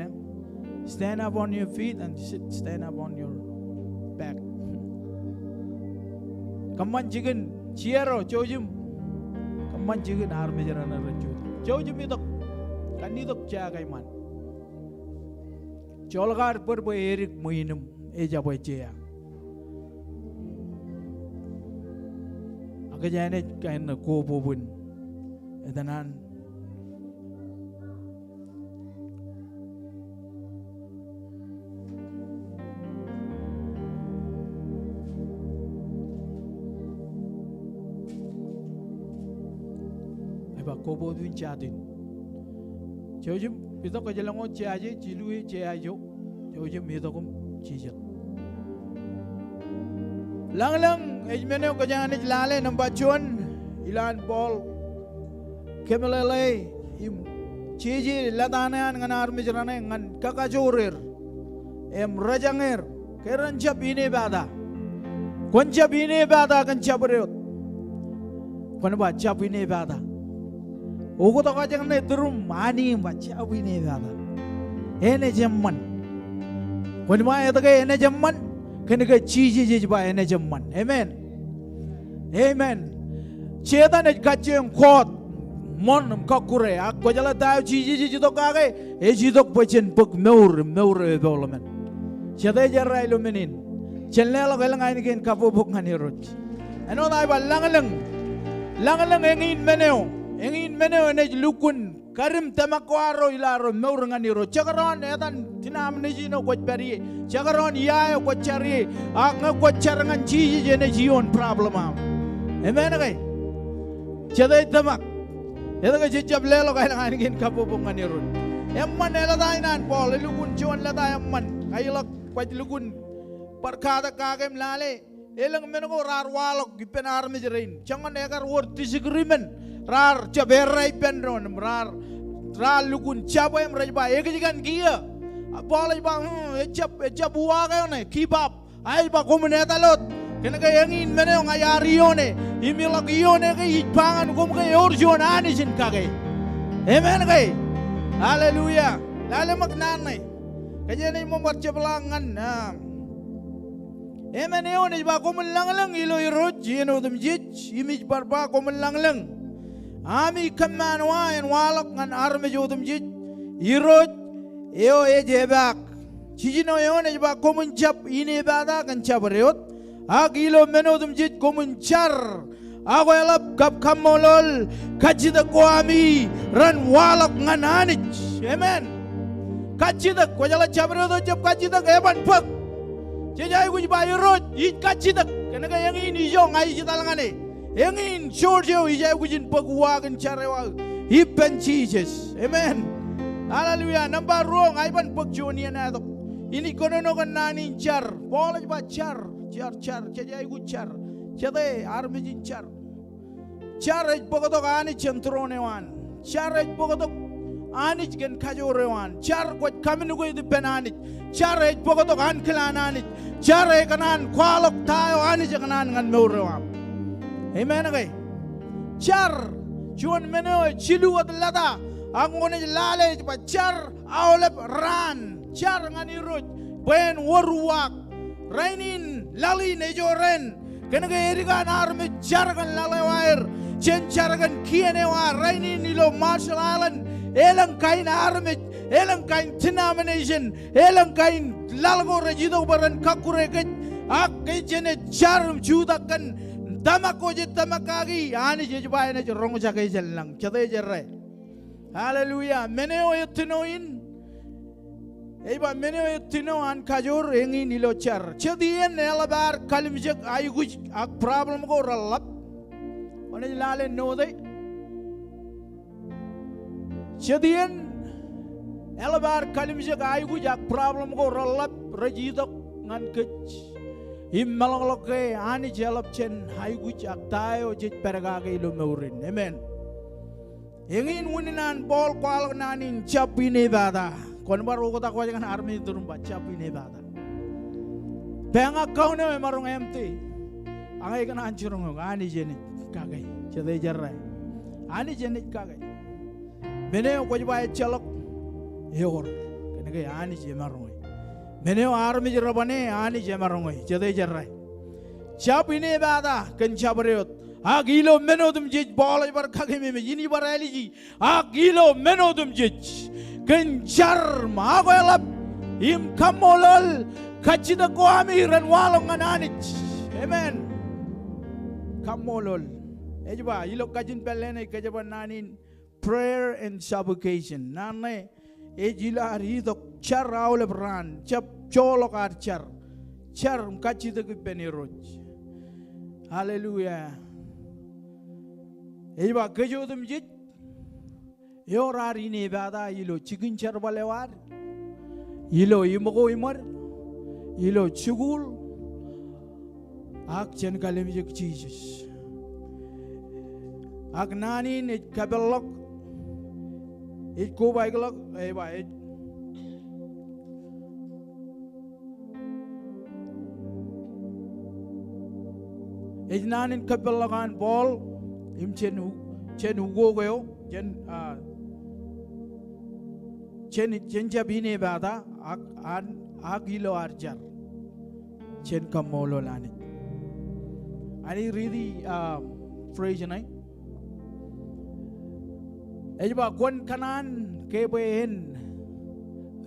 Stand up on your feet and sit, stand up on your back. Kōṃṃan jikin, jea ro, jouj im kōṃṃan jikin armej raṇe rej jutak. Jouj im itok. Kannitok jea ko iṃaan. Joḷọk ad bōd bwe edik ṃwiin im ejabwe jea. Ak kōj enaaj kain kobobin. Etan an. Ej ba kobobin jatin. Jouj im itok, kōj lōñ wōt jea je, jilu e jea ijo. Jouj im itok im jijet. Lañlōñ ej men eo kōjeañ naaj lale nōṃba juon, ilowaan Paul kōmeḷeḷe im jeje lōta ṇe an ñan armej raṇe ñan kakajoor er im rōjañ er. Kōrā, kwōn jab inepata. Kwōn jab inepata kōn jabdewōt. Kwōn ba jab inepata. Oktak eo ej ñan tūriṃ, Anij, im ba jab inepata. Enaaj eṃṃan. Kwōn ba etke enaaj eṃṃan? Kōnke Jisōs ej ba enaaj eṃṃan. Amen. Amen. Setan ej kajjioñ koot ṃoṇ im kọkkure, ak kwōjeḷā ta eo Jisōs ej itok kake, ej itok bwe jen bōk mour im mour eo epoḷmān. Jete ej errā ilo men in? Jen leḷọk elōñ ainikien kabbokbok ñan Irooj. Āinwōt aō ba lañlōñ. Lañlōñ eñin men eo. Eñin men eo enaaj lukkuun kadim tōmak ko arro ilo arro mour ñan Irooj. Jekdọọn etan denomination eo kwōj pād ie. Jekdọọn ia eo kwōj jar ie. Ak ñe kwōj jar ñan Jisōs, enaaj ioon problem eo aṃ. Amen ke? Jete ej tōmak? Etke jej jab leḷọk aelōñ ainikien kabbokbok ñan Irooj? Eṃṃan elōta in an Paul, elukkuun juon lōta eṃṃan. Kailọk baj lukkuun bar katak kake im lale. Elōñ men ko raar waḷọk ippān armej rein. Joñan ekar wōr disagreement. Raar jab errā ippān doon im raar, raar lukkuun jabwe im rej ba ekōjkan kiiō. Paul ej ba, hmm, ejjab, ejjab uwaak eoon e, give up. A ej ba koṃwin etal wōt. Kōnke eñin men eo ña iar ioone. Im ilọk ioone ke ij ba ñan koṃ ke ewōr juon Anij in kake. Amen ke? Hallelujah. Lale ṃōk naan ṇe. Kōjeañ naaj bar jepḷaak ñan, ah, emān eoon ej ba koṃwin lañlōñ ilo Irooj iien otemjej, im ij bar ba koṃwin lañlōñ. Ami kōmmaanwa en waḷọk ñan armej otemjej, Irooj eo ej epaak. Jijino eoon ej ba koṃwin jab inepata kōn jabdewōt, ak ilo men otemjej koṃwin jar ak eḷap kab kaṃṃoolol kajjitōk ko ami ren waḷọk ñan Anij. Amen. Kajjitōk, kwōjeḷā jabdewōt eo ejjab kajjitōk, eban bōk. Jej aikuj ba Irooj, ij kajjitōk. Kōnke eñin ijo ña ij etal ñan e. Eñin George eo ij aikuj in bōk uwaak in jar eo aō ippān Jisōs. Amen. Hallelujah. Nōṃba ruo, ña iban bōk juon iien eo tok. Inaaj kōnono kōn naan in jar. Paul ej ba jar, jar, jar. Jej aikuj jar. Jete armej in jar? Jar ej bōktok Anij jān tūroon eo an. Jar ej bōktok Anij kōn kajoor eo an. Jar kwōj communicate ippān Anij. Jar ej bōktok ankilaan Anij. Jar ekōṇaan kwaḷọk ta eo Anij ekōṇaan ñan mour eo aṃ. Amen ke? Jar, juon men eo ej jilu wōt lōta, ak kwōnaaj lale ej ba jar aolep raan. Jar ñan Irooj bwe en wōr uwaak. Rainin, laḷ in, ejoor en. Kōnke edik an armej jar kōn laḷ eo aer. Jen jar kōn kien eo aer. Rainin ilo Marshall Island, elōñ kain armej, elōñ kain denomination, elōñ kain laḷ ko rej itok bwe ren kọkkure kōj. Ak kōj jenaaj jar im jutak kōn tōmak ko jej tōmak kaki, Anij ej ba enaaj roñjake jān lañ. Jete ej errā? Hallelujah. Men eo ettino in, ej ba men eo ettino an kajoor eñin ilo jar. Jet iien eḷap ad kalimjek aikuj ak problem ko reḷap. Kwōnaaj lale note. Jet iien eḷap ad kalimjek aikuj ak problem ko reḷap rej itok ñan kōj im meḷọkḷọk ke Anij eḷap jān aikuj ak ta eo jej pād kake ilo mour in. Amen. Eñin unin an Paul kwaḷọk naan in jab inepata. Kwōn bar oktak wōj ñan armej eo iturūṃ ba, jab inepata. Pād ñan account eo emaroñ empty. Ak ñe kōṇaan jiroñ eok, Anij enaaj kake. Jete jerā. Anij enaaj kake. Men eo kwōj ba ejjeḷọk, eor. Kōnke Anij emaroñ e. Men eo armej rej bane, Anij emaroñ e. Jete jerā. Jab inepata kōn jabdewōt. Ak ilo men otemjej, Paul ej bar kakememej, inaaj bar āliji. Ak ilo men otemjej, kōn jar im akweḷap im kaṃṃoolol, kajjitōk ko ami ren waḷọk ñan Anij. Amen. Kaṃṃoolol. Ej ba, ilo kajin pālle ṇe ej kōjparok naan in prayer and supplication. Naan ṇe ej ilo ad itok jar aolep raan, jab joḷọk ad jar. Jar im kajjitōk ippān Irooj. Hallelujah. Ej ba kōj otemjej, eor ad inepata ilo jikin jerbal eo ad, ilo iṃōko iṃōd, ilo jikuuḷ, ak jān kalimjek Jisōs. Ak naan in ej kapeḷḷọk, ej kobaikḷọk, ej ba, ej Ej naan in kapeḷḷọk an Paul im jān u-, jān ukok eo, jān, ah, jān, jān jab inepata, ak, an, ak ilo ad jar jān kaṃṃoolol Anij. Inaaj riiti, ah, phrase ṇe. Ej ba kwōn kōṇaan ke bwe en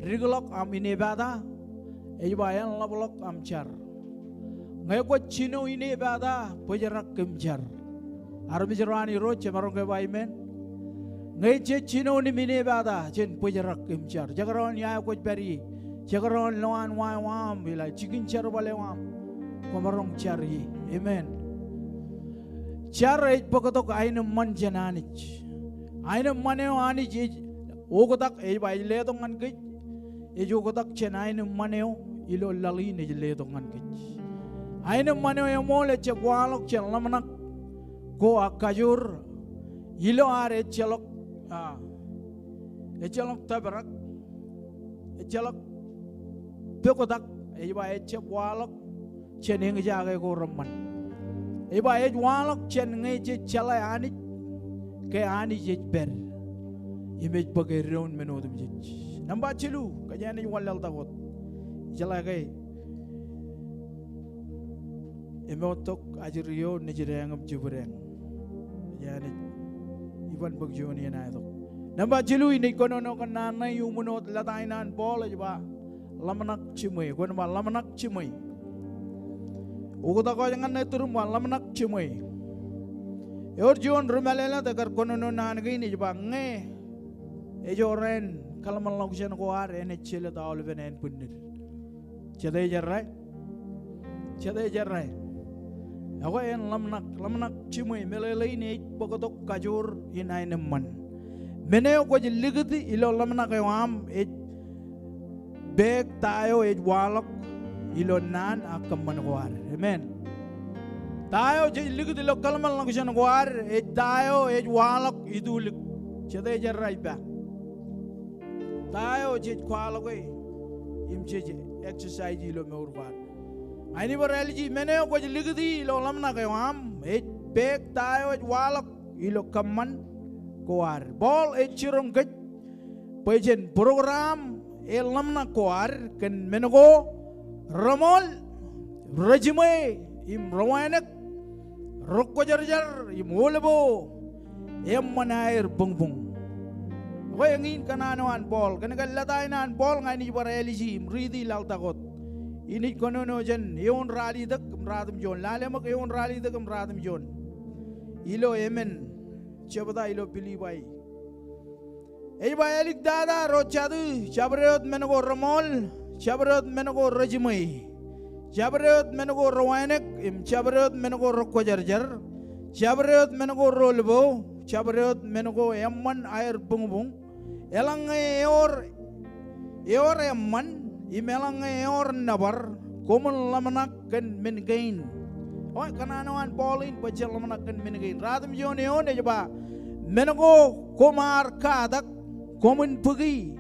dikḷọk aṃ inepata, ej ba en ḷapḷọk aṃ jar. Ñe kwōj jino inepata, bōjrak im jar. Armej ro an Irooj, jemaroñ ke ba amen? Ñe jej jino im inepata, jen bōjrak im jar. Jekdọọn ia kwōj pād ie. Jekdọọn lowaan wa eo aṃ, ilo jikin jerbal eo aṃ. Kwōmaroñ jar ie. Amen. Jar ej bōktok aenōṃṃan jān Anij. Aenōṃṃan eo Anij ej oktak, ej ba ej letok ñan kōj, ej oktak jān aenōṃṃan eo ilo laḷ in ej letok ñan kōj. Aenōṃṃan eo eṃool ejjab waḷọk jān ḷōmṇak ko ak kajoor ilo ad ejjeḷọk, ah, ejjeḷọk tōprak, ejjeḷọk poktak, ej ba ejjab waḷọk jān eñjake ko reṃṃan. Ej ba ej waḷọk jān ñe jej jeḷā Anij, ke Anij ej pād im ej bōk eddoin men otemjej. Nōṃba jilu, kōjeañ naaj wanlaḷtak wōt. Ijeḷā ke eṃoottok ajri eo nejdeañ im jibdeañ. Kōjeañ naaj iban bōk juon iien aetok. Nōṃba jilu, inaaj kōnono kōn naan ṇe iuṃwin wōt lōta in an Paul, ej ba ḷōmṇak jiṃwe. Kwōn ba ḷōmṇak jiṃwe. Oktak wōj ñan ṇe iturūṃ ba ḷōmṇak jiṃwe. Ewōr juon ri mālōtlōt ekar kōnono naan kein, ej ba ñe ejorrāān kōḷmānḷọkjeṇ ko ad, enaaj jelōt aolepen ānbwinnid. Jete ej errā? Jete ej errā? Ekwe en ḷōmṇak, ḷōmṇak jiṃwe. Meḷeḷein ej bōktok kajoor in aenōṃṃan. Men eo kwōj likūt ilo ḷōmṇak eo aṃ ej pāāk ta eo ej waḷọk ilo naan ak kōṃṃan ko ad. Amen. Ta eo jej likūt ilo kōḷmānḷọkjeṇ ko ad ej ta eo ej waḷọk itulik. Jete ej errā ippa? Ta eo jej kwaḷọke im jej exercise ilo mour ko ad. Ak inaaj bar āliji, men eo kwōj likūti ilo ḷōmṇak eo aṃ ej pāāk ta eo ej waḷọk ilo kōṃṃan ko ad. Paul ej jiroñ kōj bwe jen program e ḷōmṇak ko ad kōn men ko reṃool, rejiṃwe im rewānōk, rekwōjarjar im olpo, eṃṃan aer buñbuñ. Ekwe eñin kōṇaan eo an Paul, kōnke lōta in an Paul ña inaaj bar āliji im riiti laḷtak wōt. Inaaj kōnono jān eoon ralitōk im ratimjuon. Lale ṃōk, eoon ralitōk im ratimjuon. Ilo emān jebta ilo Pilippai. Ej ba āliktata ro jatū, jabdewōt men ko reṃool, jabdewōt men ko rejiṃwe, jabdewōt men ko rewānōk, im jabdewōt men ko rekwōjarjar, jabdewōt men ko reolpo, jabdewōt men ko eṃṃan aer buñbuñ. Eḷaññe ewōr, ewōr eṃṃan, im eḷaññe ewōr nōbar, koṃwin ḷōmṇak kōn men kein. O, kōṇaan eo an Paul in bwe jen ḷōmṇak kōn men kein. Ratimjuon eoon ej ba, men ko koṃ ar katak, koṃwin bōki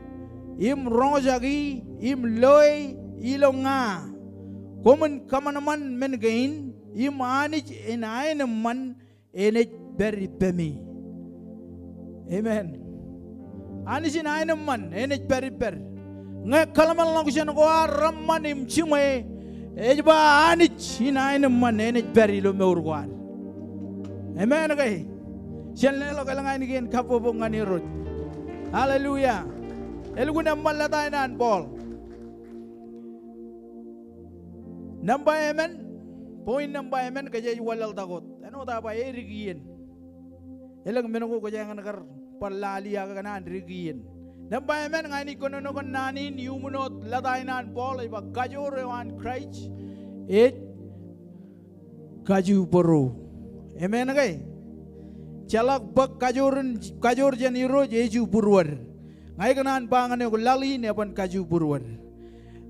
im roñjake im loe ilo ña. Koṃwin kōṃanṃan men kein im Anij in aenōṃṃan enaaj pād ippemi. Amen. Anij in aenōṃṃan enaaj pād ippād. Ñe kōḷmānḷọkjeṇ ko ad reṃṃan im jiṃwe, ej ba Anij in aenōṃṃan enaaj pād ilo mour ko ad. Amen ke? Jen leḷọk elōñ ainikien kabbokbok ñan Irooj. Hallelujah. Elukkuun eṃṃan lōta in an Paul. Nōṃba emān, point nōṃba emān kōj ej wanlaḷtak wōt. Āinwōt aō ba edik iien. Elōñ men ko kōjeañ kar bar lale ak kōṇaan dik iien. Nōṃba emān ña inaaj kōnono kōn naan in iuṃwin wōt lōta in an Paul ej ba kajoor eo an Kraist ej kajubūruo. Amen ke? Jeḷak bōk kajoor in, kajoor jān Irooj ej jubūruod. Ña ikōṇaan ba ñan eok laḷ in eban kajubūruod.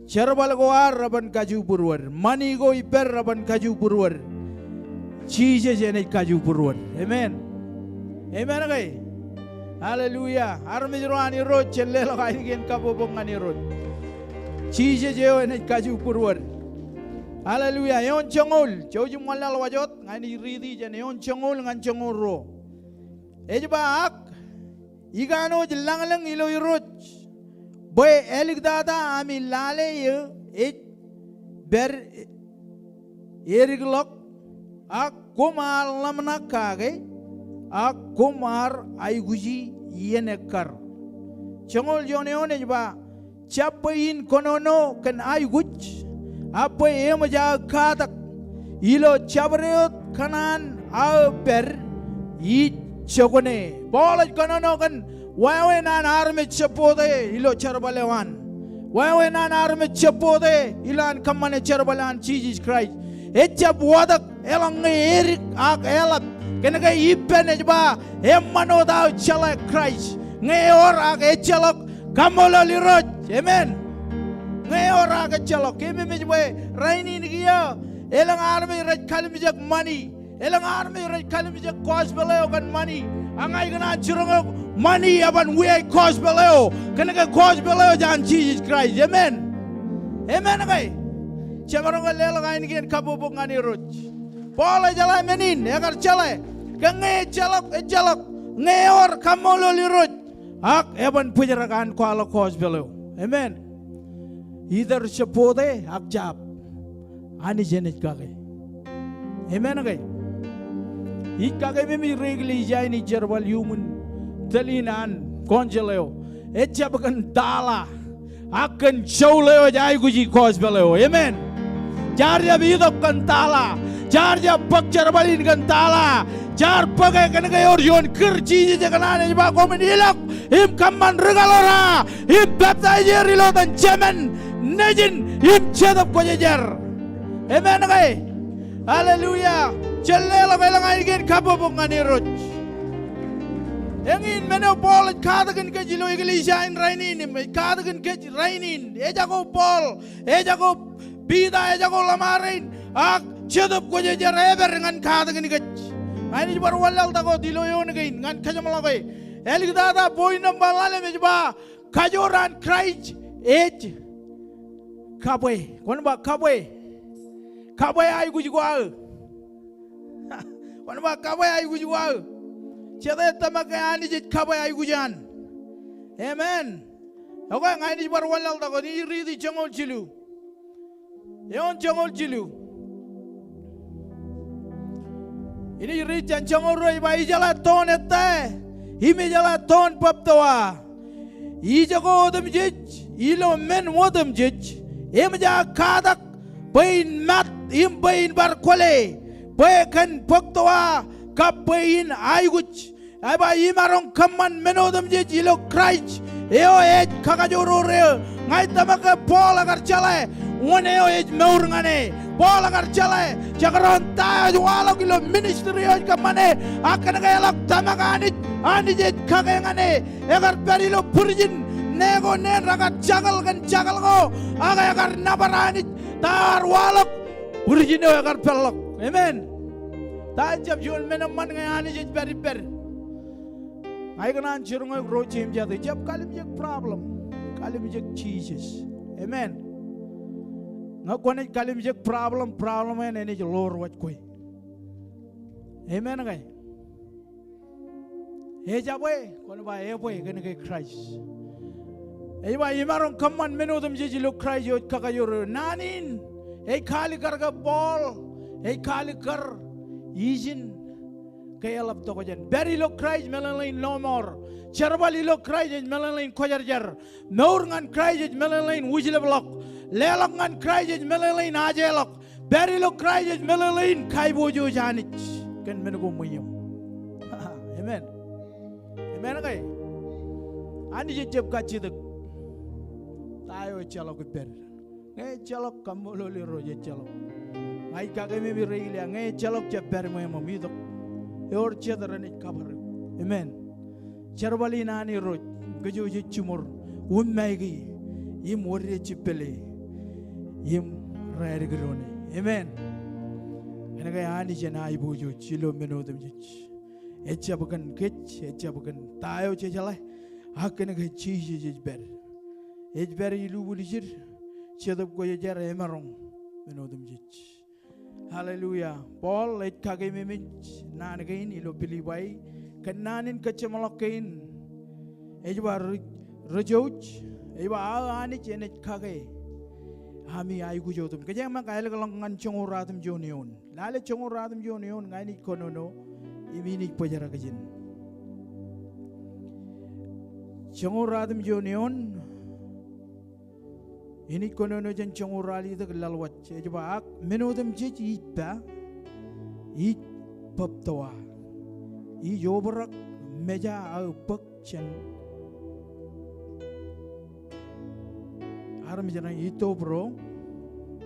Jerbal ko ad reban kajubūruod. Ṃani ko ippād reban kajubūruod. Jisōs enaaj kajubūruod. Amen. Amen ke? Hallelujah. Armej ro an Irooj jen leḷọk ainikien kabbokbok ñan Irooj. Jisōs eo enaaj kajubūruod. Hallelujah. Eoon joñoul, jouj im wanlaḷ wōt, ña inaaj riiti jān eoon joñoul ñan joñoul ruo. Ej ba ak ikanooj lañlōñ ilo Irooj bwe āliktata ami lale eō ej pād edikḷọk, ak koṃ ar ḷōmṇak kake, ak koṃ ar aikuji iien ekkar. Joñoul juon eoon ej ba, jab bwe in kōnono kōn aikuj, ak bwe eṃōj aō katak ilo jabdewōt kōṇaan aō pād ij jokwane. Paul ej kōnono kōn wāween an armej jebbote ilo jerbal eo an. Wāween an armej jebbote ilowaan kōṃṃane jerbal an Jisōs Kraist. Ejjab watōk eḷaññe edik ak eḷap. Kōnke ippān ej ba eṃṃan wōt aō jeḷā Kraist. Ñe ewōr ak ejjeḷọk, kaṃṃoolol Irooj. Amen. Ñe ewōr ak ejjeḷọk. Keememej bwe rainin kiiō elōñ armej rej kallimjek ṃani. Elōñ armej rej kallimjek gospel eo kōn ṃani. Ak ña ikōṇaan jiroñ eok ṃani eban wiaik gospel eo. Kōnke gospel eo ej an Jisōs Kraist. Amen. Amen ke? Jemaroñ ke leḷọk ainikien kabbokbok ñan Irooj. Paul ejeḷā men in, ekar jeḷā. Ke ñe ejjeḷọk, ejjeḷọk. Ñe ewōr, kaṃṃoolol Irooj. Ak eban bōjrak an kwaḷọk gospel eo. Amen. Either jebbote ak jab, Anij enaaj kake. Amen ke? Ij kakeememej ri eklejia in ij jerbal iuṃwin tōl in an council eo. Ejjab kōn tala. Ak kōn joul eo ej aikuji gospel eo. Amen. Jaar jab itok kōn tala. Jaar jab bōk jerbal in kōn tala. Jaar bōke kōnke ewōr juon kūr Jisōs ekōṇaan ej ba koṃwin ilọk im kōṃṃan ri kaḷoor aō im peptaij er ilo etan Jemān, Nejin im Jetōb Kwōjarjar. Amen ke? Hallelujah. Jen leḷọk elōñ ainikien kabbokbok ñan Irooj. Eñin men eo Paul ej katakin kōj ilo eklejia in rainin, im ej katakin kōj rainin. Ejako Paul, ejako Piter, ejako ḷōṃarein, ak Jetōb Kwōjarjar ej pād ñan katakin kōj. Ña inaaj bar wanlaḷtak wōt ilo eoon kein ñan kajeṃḷọke. Āliktata point nōṃba ḷalem ej ba, kajoor an Kraist ej kabwe. Kwōn ba kabwe. Kabwe aikuj ko aō. Kwōn ba kabwe aikuj ko aō. Jete tōmak ke Anij ej kabwe aikuj an? Amen. Okay, ña inaaj bar wanlaḷtak wōt, inaaj riiti joñoul jilu. Eoon joñoul jilu. Inaaj riit jān joñoul ruo, ej ba, ijeḷā toon ettā, im ijeḷā toon bōbtowa. Ijoko otemjej ilo men otemjej eṃōj aō katak bwe in mat im bwe in bar kwōle, bwe kōn bōktowa kab bwe in aikuj. Ej ba imaroñ kōṃṃan men otemjej ilo Kraist eo ej kakajoor eo. Ña ij tōmak ke Paul ekar jeḷā wōn eo ej mour ñan e. Paul ekar jeḷā jekdọọn ta eo ej waḷọk ilo ministry eo ej kōṃṃane. Ak kōnke eḷak tōmak Anij, Anij ej kake ñan e. Ekar pād ilo būrijin, ne ko neen rekar jakōḷ kōn jakōḷ ko. Ak ekar nōbar Anij ta ear waḷọk, būrijin eo ekar peḷḷọk. Amen. Ta ejjab juon men eṃṃan ñe Anij ej pād ippād? Ña ikōṇaan jiroñ eok ro jeiū im jatū, jab kallimjek problem. kalimjek Jisōs. Amen. Ñe kwōnaaj kalimjek problem, problem eṇ enaaj ḷoor wōj kwe. Amen ke? Ejabwe, kwōn ba ebwe kōn ke Kraist. Ej ba imaroñ kōṃṃan men otemjej ilo Kraist eo ej kakajoor eō. Naan in ej kaalikkar ke Paul ej kaalikkar ijin ke eḷap tokjān. Pād ilo Kraist meḷeḷein lọmọọr. Jerbal ilo Kraist ej meḷeḷein kwōjarjar. Mour ñan Kraist ej meḷeḷein wūjlepḷọk. Leḷọk ñan Kraist ej meḷeḷein ajeḷọk. Pād ilo Kraist ej meḷeḷein kaiboojoj Anij kōn men ko ṃweieṃ. Amen. Amen ke? Anij ejjab kajjitōk ta eo ejjeḷọk ippād. Ñe ejjeḷọk, kaṃṃoolol Irooj, ejjeḷọk. Ña ij kakeememej reilea, ñe ejjeḷọk jab pād ṃweieṃ, itok. Ewōr jet renaaj kabar eok. Amen. Jerbal in an Irooj, kōjwōj ej jiṃor, wūmmaiki, im wōr rej jibpele, im raar kidone. Amen. Kōnke Anij en aiboojoj ilo men otemjej. Ejjab kōn kōj, ejjab kōn ta eo jejeḷā, ak kōnke Jisōs ej pād. Ej pād ilubwiljid, Jetōb Kwōjarjar emaroñ men otemjej. Hallelujah. Paul ej kakeememej naan kein ilo Pilippai kōn naan in kōjjeṃḷọk kein. Ej ba ri-, rijouj, ej ba aō Anij enaaj kake ami aikuj otem. Kōjeañ ṃōk ālikḷọk ñan joñoul ruatimjuon eoon. Lale joñoul ruatimjuon eoon ña inaaj kōnono im inaaj bōjrak ijin. Joñoul ruatimjuon eoon. Inaaj kōnono jān joñoul ralitōk laḷwaj. Ej ba ak men otemjej ij pā, ij bōbtoa, ij obrak meja aō bōk jān armej raṇ, ij tobro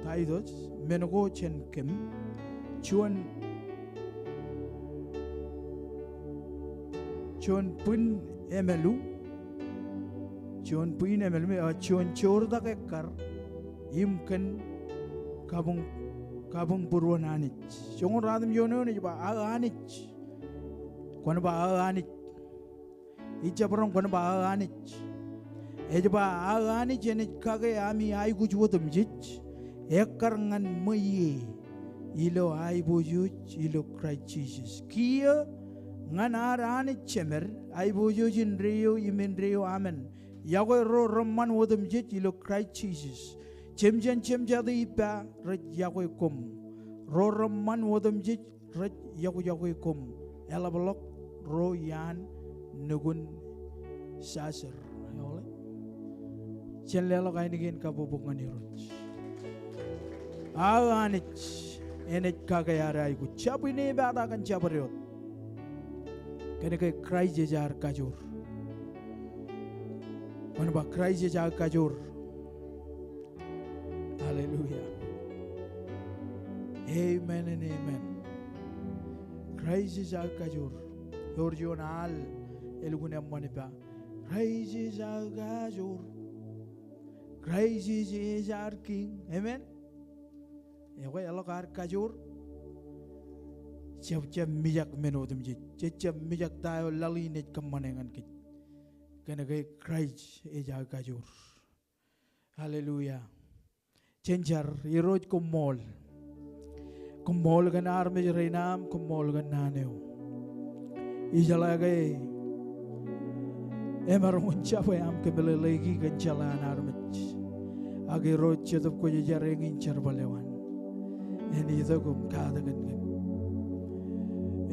Taitos men ko jān kōm, juon, juon bwin emālu, juon bwin emālu, ah, juon joortak ekkar im kōn kabuñ, kabuñ būruon Anij. Joñoul ruatimjuon eoon ej ba aō Anij. Kwōn ba aō Anij. Ij jab roñ, kwōn ba aō Anij. Ej ba aō Anij enaaj kake ami aikuj otemjej ekkar ñan ṃweiie ilo aiboojoj ilo Kraist Jisōs. Kiiō ñan ad Anij Jemed, aiboojoj indeeo im indeeo amen, yokwe ro reṃṃan otemjej ilo Kraist Jisōs. Jemjen jemjato ippa rej yokwe koṃ. Ro reṃṃan otemjej rej yokwe koṃ. Eḷapḷọk ro iaan nukun saser. Eoḷe. Jen leḷọk ainikien kabbokbok ñan Irooj. Aō Anij enaaj kake ad aikuj. Jab inepata kōn jabdewōt. Kōnke Kraist ej ad kajoor. Kwōn ba Kraist ej aō kajoor. Hallelujah. Amen and amen. Kraist ej aō kajoor. Ewōr juon al elukkuun eṃṃan ippa. Kraist ej aō kajoor. Kraist ej, ej ad kiiñ. Amen. Ekwe, eḷak ad kajoor, jab, jab mijak men otemjej. Jej jab mijak ta eo laḷ in ej kōṃṃane ñan kōj. Kōnke Kraist ej aō kajoor. Hallelujah. Jen jar. Irooj, koṃṃool. Koṃṃool kōn armej rein aṃ, koṃṃool kōn naan eo. Ijeḷā ke emaroñ in jab aṃ kōmeḷeḷeiki kōn jeḷā an armej. Ak Irooj, Jetōb Kwōjarjar, eñin jerbal eo an. En itok im katakin kōm.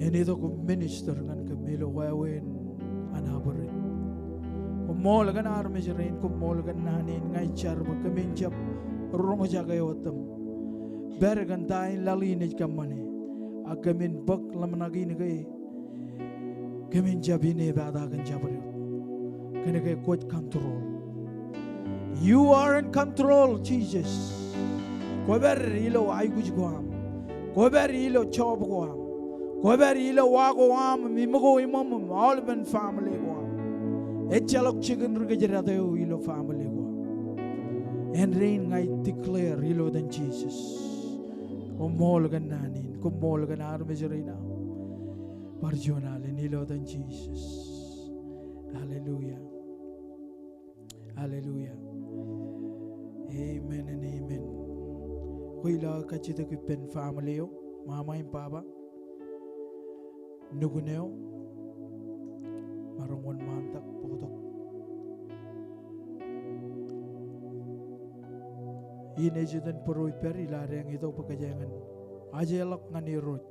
En itok im minister ñan kōm ilo wāween an abwād. Koṃṃool kōn armej rein, koṃṃool kōn naan in. Ña ij jar bwe kōmin jab roñjake wōt im pād kōn ta in laḷ in ej kōṃṃane. Ak kōmin bōk ḷōmṇak in ke kōmin jab inepata kōn jabdewōt. Kōnke kwōj control. You are in control, Jesus. Kwōpād ilo aikuj ko aṃ. Kwōpād ilo job ko aṃ. Kwōpād ilo wa ko aṃ, im iṃōko iṃōṃ, im aolepen family ko aṃ. Ejjeḷọk jikin ri kōjdat eo ilo family ko aṃ. Āindein ña ij declare ilo etan Jesus. Koṃṃool kōn naan in, koṃṃool kōn armej rein aṃ. Bar juon alen ilo etan Jesus. Hallelujah. Hallelujah. Amen and amen. Kwōj lo kajjitōk ippān family eo, mama im baba, nukun eo, maroñ wōnṃaantak bōktok. In ej iten būruō ippād ilo ad eñin itok bwe kōjeañ in ajeḷọk ñan Irooj.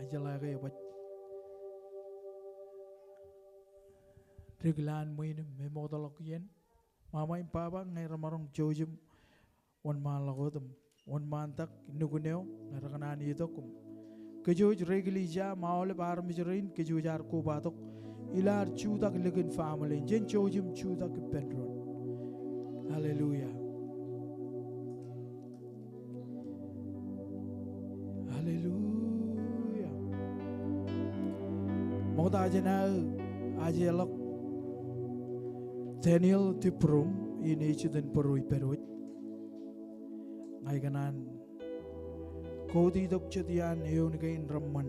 Ajeḷā ke ebaj dik lowaan ṃwiin im emootḷọk iien. Mama im baba, ñe remaroñ jouj im wōnṃaanḷọk wōt im wōnṃaantak nukun eo ñe rekōṇaan itok im kōjwōj ri eklejia im aolep armej rein kōjwōj ar kobatok ilo ad jutak likin family in. Jen jouj im jutak ippān doon. Hallelujah. Hallelujah. Ṃokta jān aō ajeḷọk Daniel Dibrum in ej iten būruō ippād wōj, ña ikōṇaan kōutitok jet iaan eoon kein reṃṃan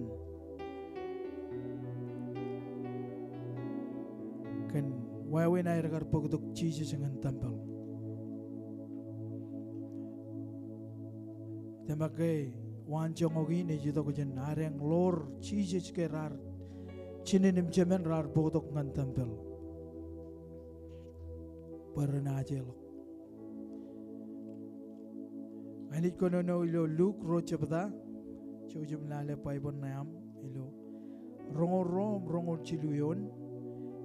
kōn wāween aer kar bōktok Jisōs ñan tempel. Tōmak ke waanjoñak in ej itok jān adeañ ḷoor Jisōs ke raar jinen im jemān raar bōktok ñan tempel bwe ren ajeḷọk. Ña inaaj kōnono ilo Luk ruo jebta, jouj im lale Baibōḷ ṇe aṃ ilo roñoul ruo im roñoul jilu eoon.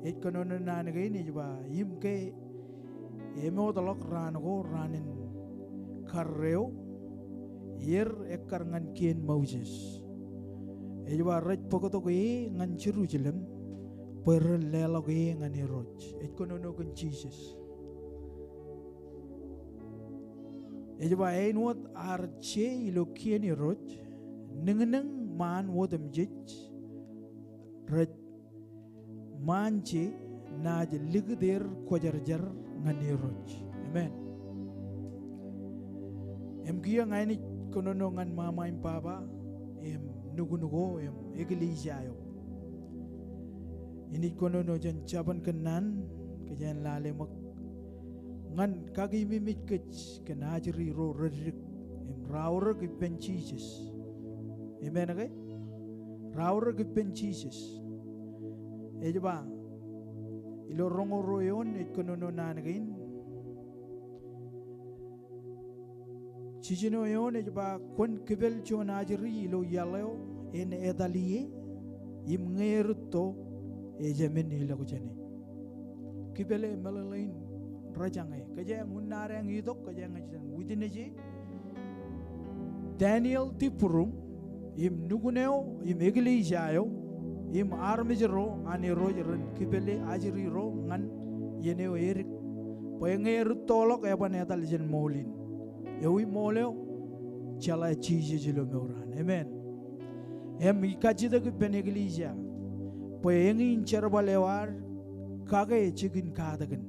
Ej kōnono naan kein, ej ba, im ke emootḷọk raan ko, raan in karreo, er ekkar ñan kien Moses. Ej ba rej bōktok e ñan Jerusalem bwe ren leḷọk e ñan Irooj. Ej kōnono kōn Jisōs. Ej ba āinwōt ar je ilo kien Irooj, niñniñ ṃaan otemjej rej ṃaan je naaj likūt er kwōjarjar ñan Irooj. Amen. Im kiiō ña inaaj kōnono ñan mama im baba im nukun ko im eklejia eo. Inaaj kōnono jān jabōn kōnnaan kōjeañ lale ṃōk ñan kakimimej kōj kōn ajri ro reddik im raorōk ippān Jisōs. Amen ke? Raorōk ippān Jisōs. Ej ba ilo roñoul ruo eoon ej kōnono naan kein. Jiljino eoon ej ba, kwōn kipel juon ajri ilo iaḷ eo en etal ie, im ñe erūtto ejāmin ilọk jāne. Kipele meḷeḷein rejañe. Kōjeañ unin adeañ itok, kōjeañ ej iten witness e. Daniel Dibrum im nukun eo im eklejia eo im armej ro an Irooj ren kipele ajri ro ñan iien eo edik, bwe ñe erūttoḷọk eban etal jān ṃool in. Ewi ṃool eo? Jeḷā Jisōs ilo mour an. Amen. Im ij kajjitōk ippān eklejia bwe eñin jerbal eo ad kake jikin katakin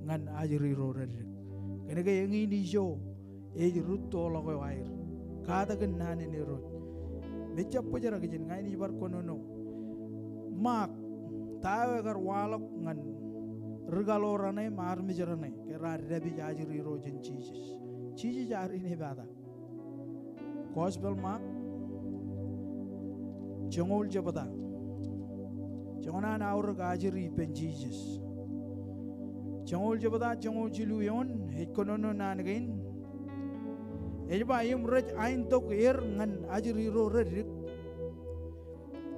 ñan ajri ro reddik. Kōnke eñin ijo ej rūttoḷọk eo aer. Katakin naan in Irooj. Mejab bōjrak ijin, ña inaaj bar kōnono. Ṃaak, ta eo ekar waḷọk ñan ri kaḷoran e im armej raṇe ke raar dāpij ajri ro jān Jisōs? Jisōs ear inepata. Gospel Mark, joñoul jebta. Joñan an aorōk ajri ippān Jisōs. Joñoul jebta, joñoul jilu eoon, ej kōnono naan kein. Ej ba im rej aiñtok er ñan ajri ro reddik.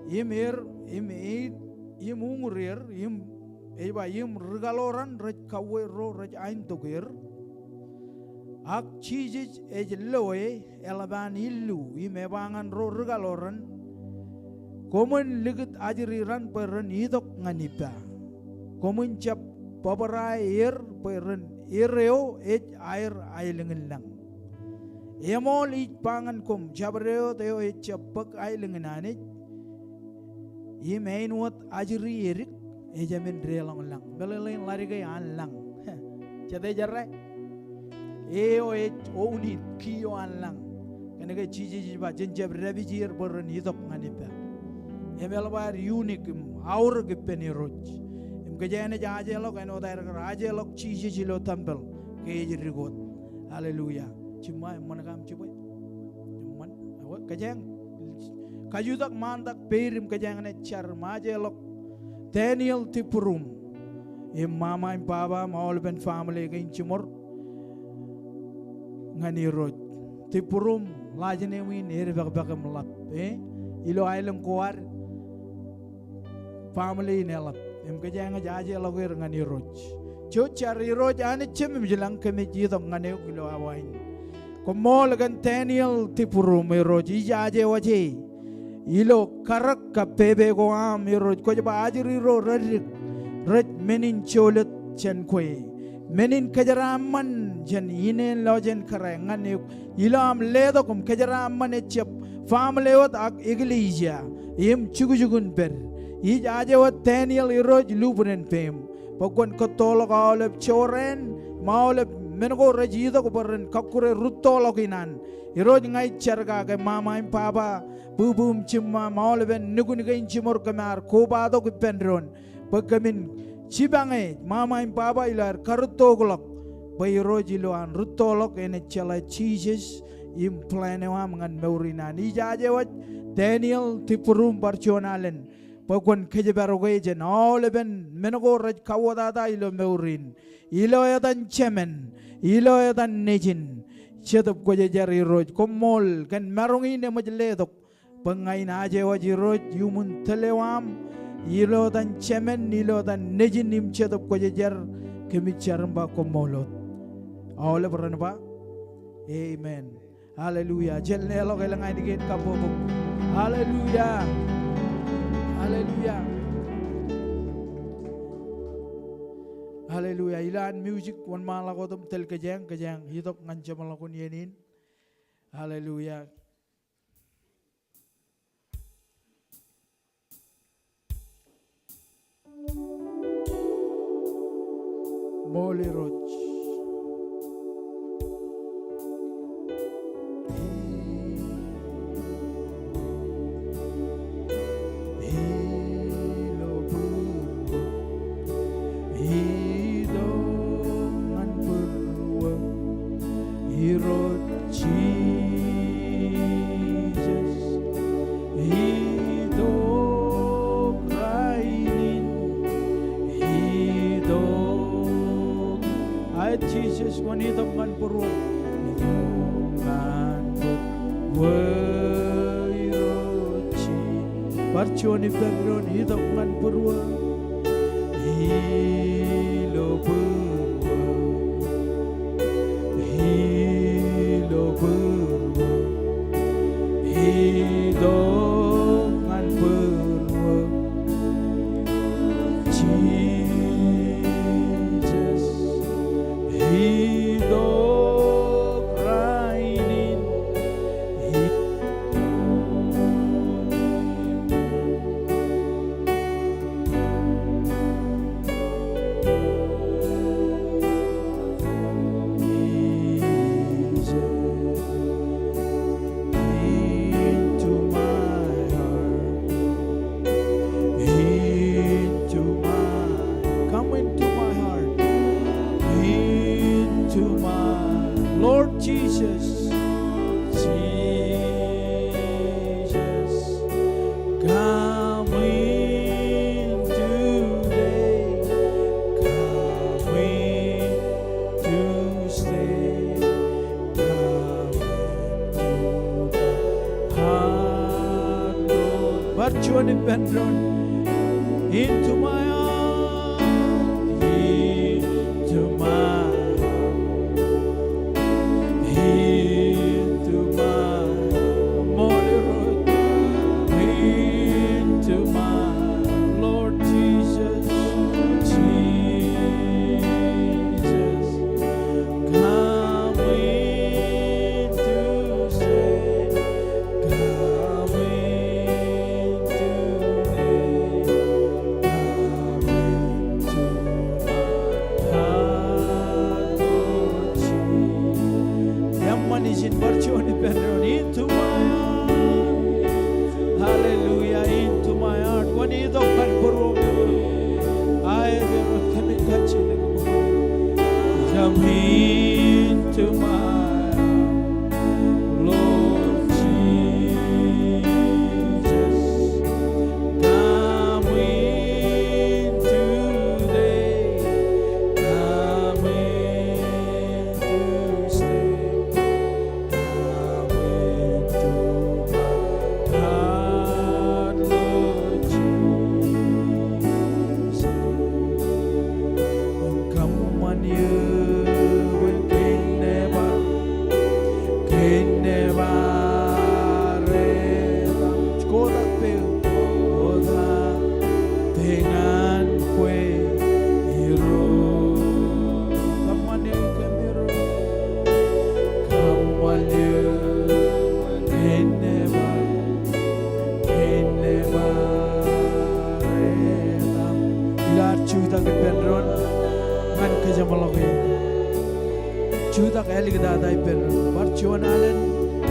Im er, im e, im uñūr er, im, ej ba im ri kaḷoran rej kauwe ro rej aiñtok er. Ak Jisōs ej loe, eḷap an illu im eba ñan ro ri kaḷoran, koṃwin likūt ajri raṇ bwe ren itok ñan ippa. Koṃwin jab bōbrae er bwe ren er eo ej aer aelōñ in lañ. Eṃool ij ba ñan koṃ, jabdewōt eo ejjab bōk aelōñ in Anij im āinwōt ajri edik, ejāmin deḷọñ lañ. Meḷeḷein ḷadik e an lañ. Jete jerā? Eo ej own in, kiiō an lañ. Kōnke Jisōs ej ba jen jab dāpij er bwe ren itok ñan ippa. Im eḷap aer unique im aorōk ippān Irooj. Kōjeañ naaj ajeḷọk āinwōt aer kar ajeḷọk Jisōs ilo tempeḷ ke ej dik wōt. Hallelujah. Jiṃṃa, eṃṃan kaṃ jibwe? Eṃṃan. Ewe, kōjeañ kajutak ṃaantak peid im kōjeañ naaj jar im ajeḷọk Daniel Tibburum im ṃaṃa im baba im aolepen family kein jiṃor ñan Irooj. Tibburum, last name in edepakpak im ḷap, e? Ilo aelōñ ko ad, family in eḷap. Im kōjeañ ej ajeḷọk er ñan Irooj. Jouj jar. Irooj Anij Jemem ilañ, kōmij itok ñan eok ilo awa in. Koṃṃool kōn Daniel Tibburum, Irooj, ij aje wōje ilo karōk kab pepe ko aṃ, Irooj. Kwōj ba ajri ro redik rej men in jolōt jān kwe, men in kōjeraaṃṃan jān ineen lọjien kōrā ñan eok ilo aṃ letok im kōjeraaṃṃan ejjab family wōt ak eklejia im jukjuk in pād. Ij aje wōt Daniel, Irooj, lubden peiṃ bwe kwōn kōttoḷọk aolep jorrāān im aolep men ko rej itok bwe ren kọkkure rūttoḷọk in an. Irooj, ña ij jar kake ṃaṃa im baba, bwibwi im jiṃṃa im aolepen nukun kein jiṃor kōm ar kobatok ippān doon bwe kōmin jipañe ṃaṃa im baba ilo aer karūttoḷọk bwe Irooj ilo an rūttoḷọk enaaj jeḷā Jisōs im plan eo aṃ ñan mour in an. Ij aje wōj Daniel Tibburum bar juon alen bwe kwōn kōjparoke jān aolepen men ko rej kauwōtata ilo mour in. Ilo etan Jemān, ilo etan Nejin, Jetōb Kwōjarjar, Irooj. Koṃṃool kōn maroñ in eṃōj letok bwe ña in aje wōj, Irooj, iuṃwin tōl eo aṃ ilo etan Jemān, ilo etan Nejin im Jetōb Kwōjarjar. Kōmij jar im ba koṃṃool wōt. Aolep ren ba amen. Hallelujah. Jen leḷọk elōñ ainikien kabbokbok. Hallelujah. Hallelujah. Hallelujah. Ilo an music wōnṃaanḷọk wōt im tōl kōjeañ, kōjeañ itok ñan jeṃḷọkin iien in. Hallelujah. Ṃool Irooj. Itok ñan būruō, Irooj Jisōs. Itok rainin, itok. Aet Jisōs, kwōn itok ñan būruō. Itok ñan būruō, Irooj Jisōs. Bar juon ippān doon, itok ñan būruō. Ilo būruō, ilo būruō, itok ñan būruō. Jisōs, itok rainin. Into my heart. Into my, come into my heart. Into my, Lord Jesus. Jesus, come in today. Come in to stay. Come into the heart, Lord. Bar juon ippān doon. Into my heart. Into my heart. Into my, ṃool Irooj, into my, Lord Jesus, Jesus, come in to stay, come in today, come ippān doon ñan kōjeṃḷọke. Jutak āliktata ippān doon. Bar juon alen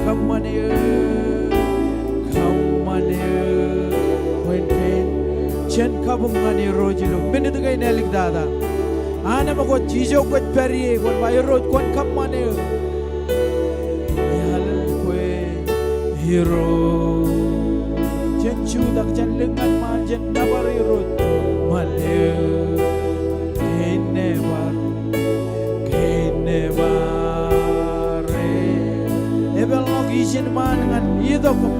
kōṃṃane eō. Kōṃṃane eō. Bwe en kein. Jen kabuñ ñan Irooj ilo minit kein āliktata. Anemkwōj, ijo kwōj pād ie, kwōn ba Irooj kwōn kōṃṃane eō. Ialel kwe Irooj. Jen jutak, jen likñan ṃaan, jen nōbar Irooj. Kōṃṃane eō. Kein nōbar. Kein nōbar. Epeḷḷọk ijin ṃaan ñan itok im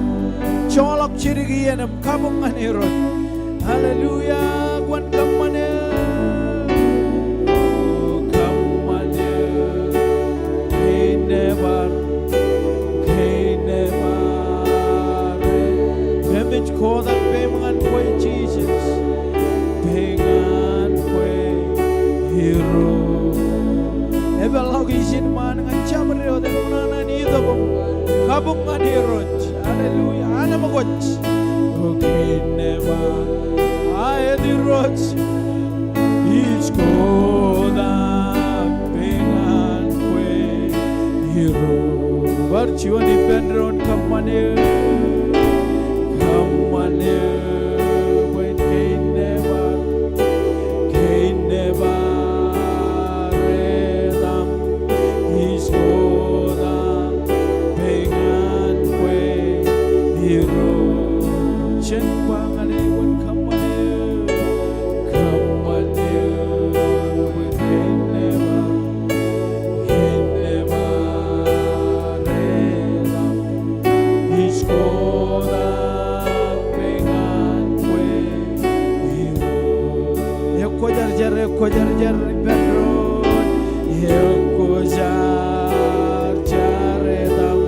joḷọk jidik iien im kabuñ ñan Irooj. Hallelujah, kwōn kōṃṃane eō. Kōṃṃane eō. Kein nōbar. Kein nōbar. Kōmij kotak peiṃ ñan kwe Jisōs. Peiṃ ñan kwe Irooj. Epeḷḷọk ijin ṃaan ñan jabdewōt eṃṃan an itok im kabuñ ñan Irooj. Hallelujah. Anemkwōj. O kein nōbar. Aet Irooj. Ij kotak peiṃ ñan kwe Irooj. Bar juon ippān doon kōṃṃane eō. Kōṃṃane eō. Bwe en kein nōbar. Kein nōbar etaṃ. Ij kotak peiṃ ñan kwe Irooj. Jen ba ñan e, kwōn kōṃṃane eō. Kōṃṃane eō. Bwe en kein nōbar. Kein nōbar etaṃ. Ij kotak peiṃ ñan kwe Irooj. Ekwōjarjar, ekwōjarjar ippān doon. Ekwōjarjar etaṃ.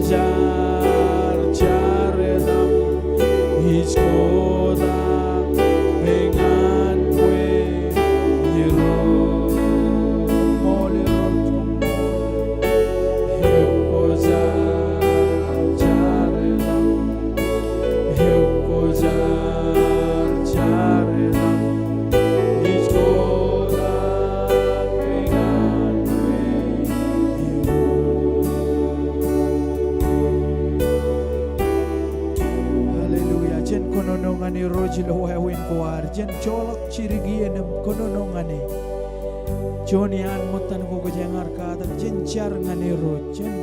Ekwōjarjar etaṃ. Ij kotak peiṃ ñan kwe Irooj. Koṃṃool Irooj, koṃṃool. Ekwōjarjar etaṃ. Ekwōjarjar etaṃ. Ij kotak peiṃ ñan kwe Irooj. Hallelujah. Jen kōnono ñan Irooj ilo wāween ko ad. Jen joḷọk jidik iien im kōnono ñan e. Juon iaan ṃōttan ko kōj eñar katak, jen jar ñan Irooj, jen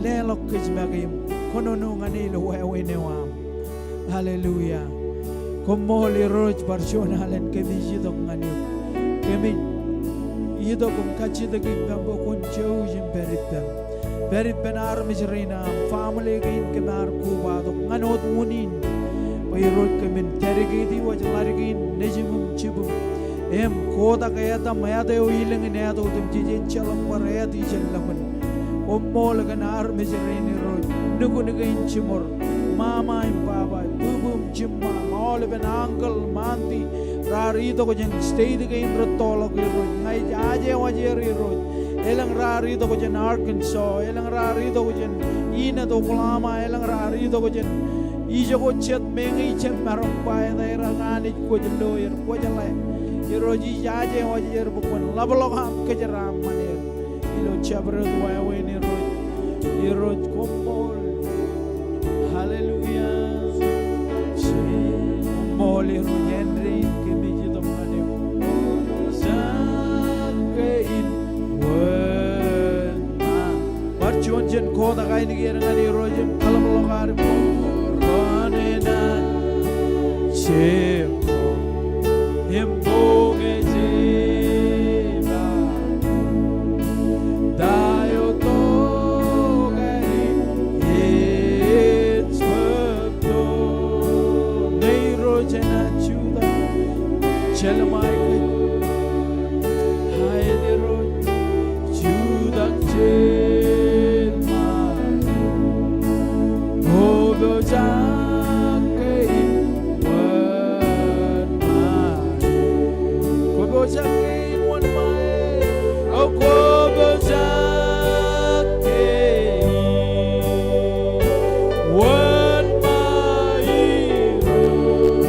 leḷọk kōj make im kōnono ñan e ilo wāween eo aṃ. Hallelujah. Koṃṃool Irooj bar juon alen kōmij itok ñan eok. Kōmij itok im kajjitōk ippaṃ bwe kwōn jouj im pād ippaṃ. Pād ippān armej rein aṃ, family kein kōm ar kobatok ñan wōt unin. Bwe Irooj kōmin dedicate wōj ḷaddik in, nejim im jibim. Im kotak etaṃ, āt eo ilōñ in āt otemjej, ejjeḷọk bar āt ijellọkin. Koṃṃool kōn armej rein Irooj, nukun kein jiṃor, mama im baba, bubu im jiṃṃa, aolepen uncle im auntie, raar itok jān state kein rettoḷọk Irooj. Ña ij aje waj er Irooj. Elōñ raar itok jān Arkansas, elōñ raar itok jān Enid, Oklahoma, elōñ raar itok jān ijoko jet meñe ijemaroñ ba etaer ak Anij kwōj lo er, kwōjeḷā. Irooj ij aje waj er bwe kwōn ḷapḷọk aṃ kōjeraaṃṃan er. Ilo jabdewōt wāween Irooj. Irooj koṃṃool. Hallelujah. Koṃṃool Irooj āindein kōmij itok ñan eok. Bar juon jen kotak ainikien ñan Irooj im kaḷapḷọk ad im koṃṃool. Im boñe jeiṃ ba ta eo tok ālikin ej bōktok. Ṇe Irooj enaaj jutak jelṃae kōj. Aet Irooj, jutak jelṃae. Kwō pojak kein wōnṃae. Kwō pojak kein wōnṃae. O kwō pojak kein wōnṃae Irooj.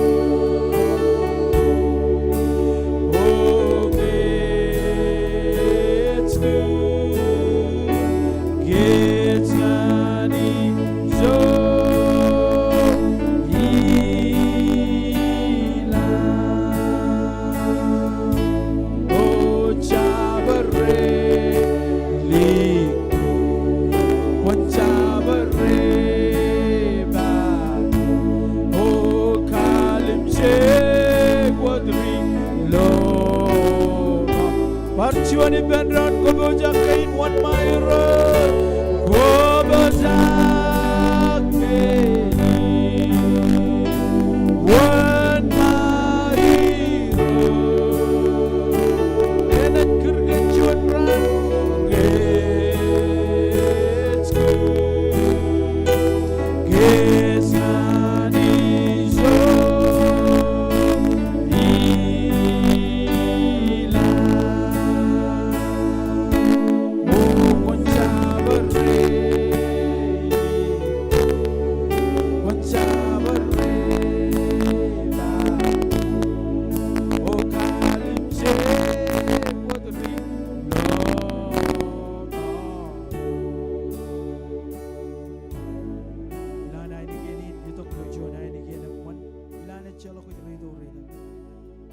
Ejjeḷọk kōj rej itok rej itak.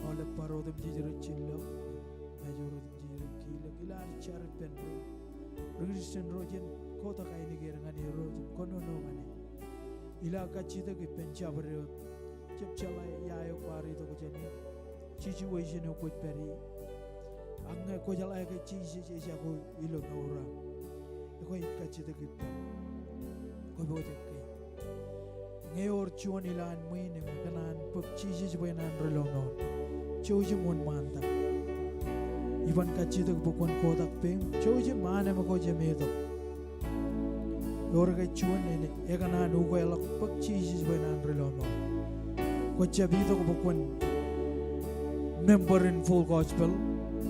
Aolep bar otemjej rej jillọk, mejor otemjej rej kilọk. Ilo ad jar ippān ro, ri Kristian ro, jen kotak ainikieer ñan Irooj im kōnono ñan e. Ilo kajjitōk ippān jabdewōt, jab jeḷā ia eok kwaar itok jān e, situation eo kwōj pād ie. Ak ñe kwōjeḷā ke Jisōs ejako ilo mour eo aṃ, ekwe ij kajjitōk ippān, kwōpojak ke ñe ewōr juon ilowaan ṃwiin im ekōṇaan bōk Jisōs bwe en an ri lọmọọr, jouj im wōnṃaantak. Iban kajjitōk bwe kwōn kotak peim, jouj im an ṃōko jemātok. Ewōr ke juon eo ekōṇaan ukeḷọk bōk Jisōs bwe en an ri lọmọọr. Kwōj jab itok bwe kwōn member in Full Gospel,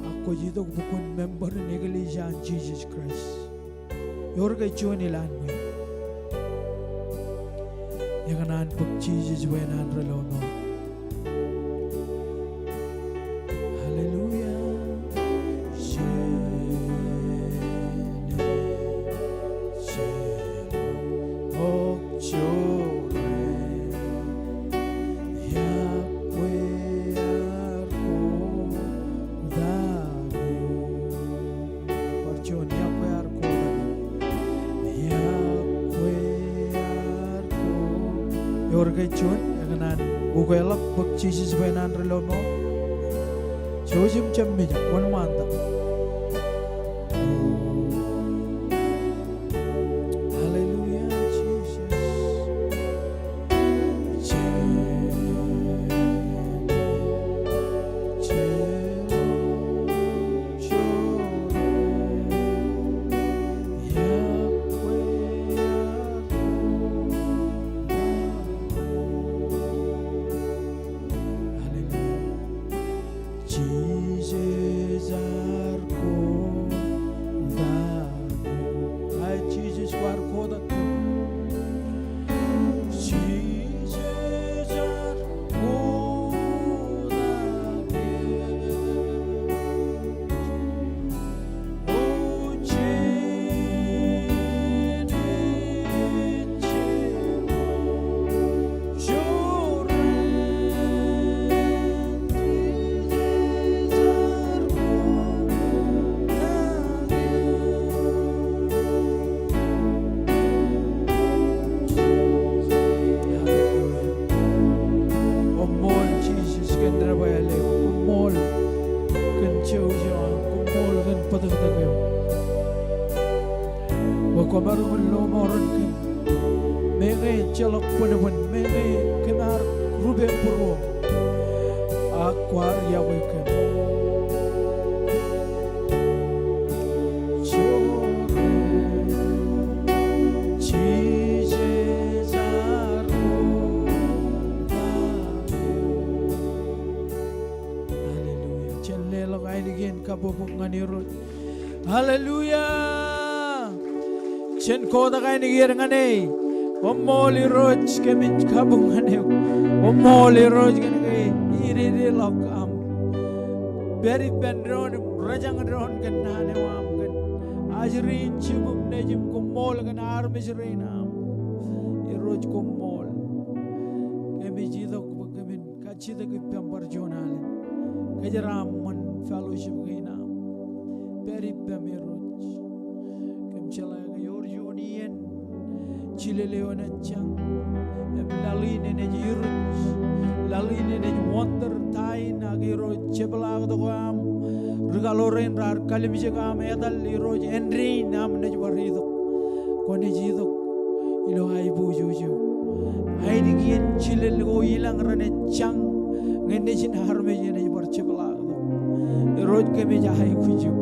ak kwōj itok bwe kwōn member in Eklejia an Jisōs Kraist. Ewōr ke juon ilowaan ṃwiin, ekōṇaan bōk Jisōs bwe en an ri lọmọọr. Hallelujah. Bar juon, iọkwe ear kotak. Iọkwe ear kotak. Ewōr ke juon ekōṇaan ukeḷọk bōk Jisōs bwe en an ri lọmọọr? Jouj im jab mijak, wōnṃaantak. Hallelujah, Jesus. Hallelujah. Jisōs ear kotak. Aet, Jisōs kwaar kotak. Jisōs ear kotak. O, jen Koṃṃool Jisōs kōn debwāāl eo. Koṃṃool kōn jouj eo aṃ. Koṃṃool kōn bōtōktōk eo. Bwe kwōmaroñ in lọmọọren kōm. Meñe ejjeḷọk bōnbōn, meñe kōm ar rup im būruōm, ak kwaar iọkwe kōm. Hallelujah. Jen leḷọk ainikien kabbokbok ñan Irooj. Hallelujah. Jen kotak ainikien ñan e. Koṃṃool Irooj, kōmij kabbokbok ñan eok. Koṃṃool Irooj kōn ke idedeḷọk aṃ pād ippān doon im rejañ doon kōn naan eo aṃ kōn ajri in jibūṃ nejūṃ. Koṃṃool kōn armej rein aṃ. Irooj koṃṃool. Kōmij itok bwe kōmin kajjitōk ippaṃ bar juon alen. Kōjeraaṃṃan fellowship kein aṃ. Pād ippaṃ Irooj. Kōm jeḷā ke ewōr juon iien jilel eo enaaj jañ. Im laḷ in enaaj iruj. Laḷ in enaaj wonder ta in ak Irooj jepḷaaktok eo aṃ. Ri kaḷoor rein raar kalimjek aṃ etal Irooj, āindein aṃ naaj bar itok. Kwōnaaj itok ilo aiboojoj eo. Ainikien jilel ko ilañ renaaj jañ ñe nejin armej enaaj bar jepḷaaktok. Irooj kōmij aikuj eok.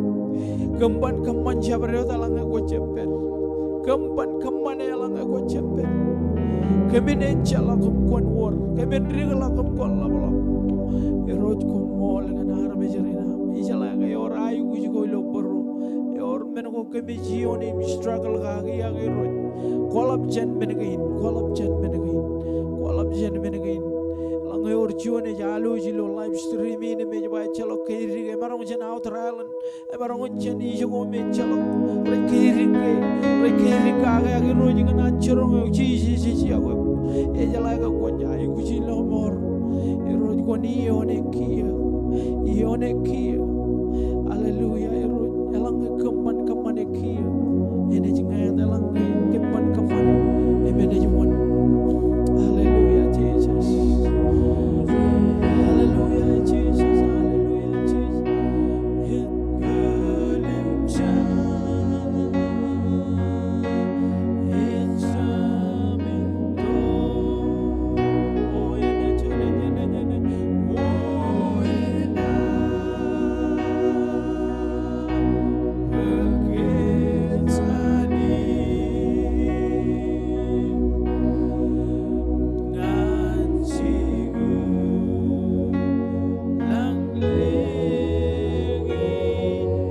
Kōm ban kōṃṃan jabdewōt eḷaññe kwō jab pād. Kōm ban kōṃṃane eḷaññe kwō jab pād. Kōmin ejjeḷọk im kwōn wōr. Kōmin dikḷọk im kwōn ḷapḷọk. Irooj koṃṃool kōn armej rein aṃ. Ijeḷā ke ewōr aikuj ko ilo bōro. Ewōr men ko kōmij iioon im struggle kaki ak Irooj. Kwōḷap jān men kein, kwōḷap jān men kein, kwōḷap jān men kein. Eḷaññe ewōr juon ej alwōj ilo live stream in im ej ba ejjeḷọk kōjatdikdik, emaroñ jān outer island, emaroñ jān ijoko im ejjeḷọk. Rej kōjatdikdik, rej kōjatdikdik kake ak Irooj kōn an jiroñ eo Jisōs ej iọkwe. Ejeḷā ke kwōj aikuj in lọmọọr. Ioon e kiiō. Ioon e kiiō. Hallelujah. Irooj, eḷaññe kōṃṃan kōṃṃane kiiō, enaaj ñāāt. Eḷaññe kōṃṃan kōṃṃane, im enaaj wōn. Hallelujah, Jesus. Hallelujah, Jesus. Hallelujah, Jesus.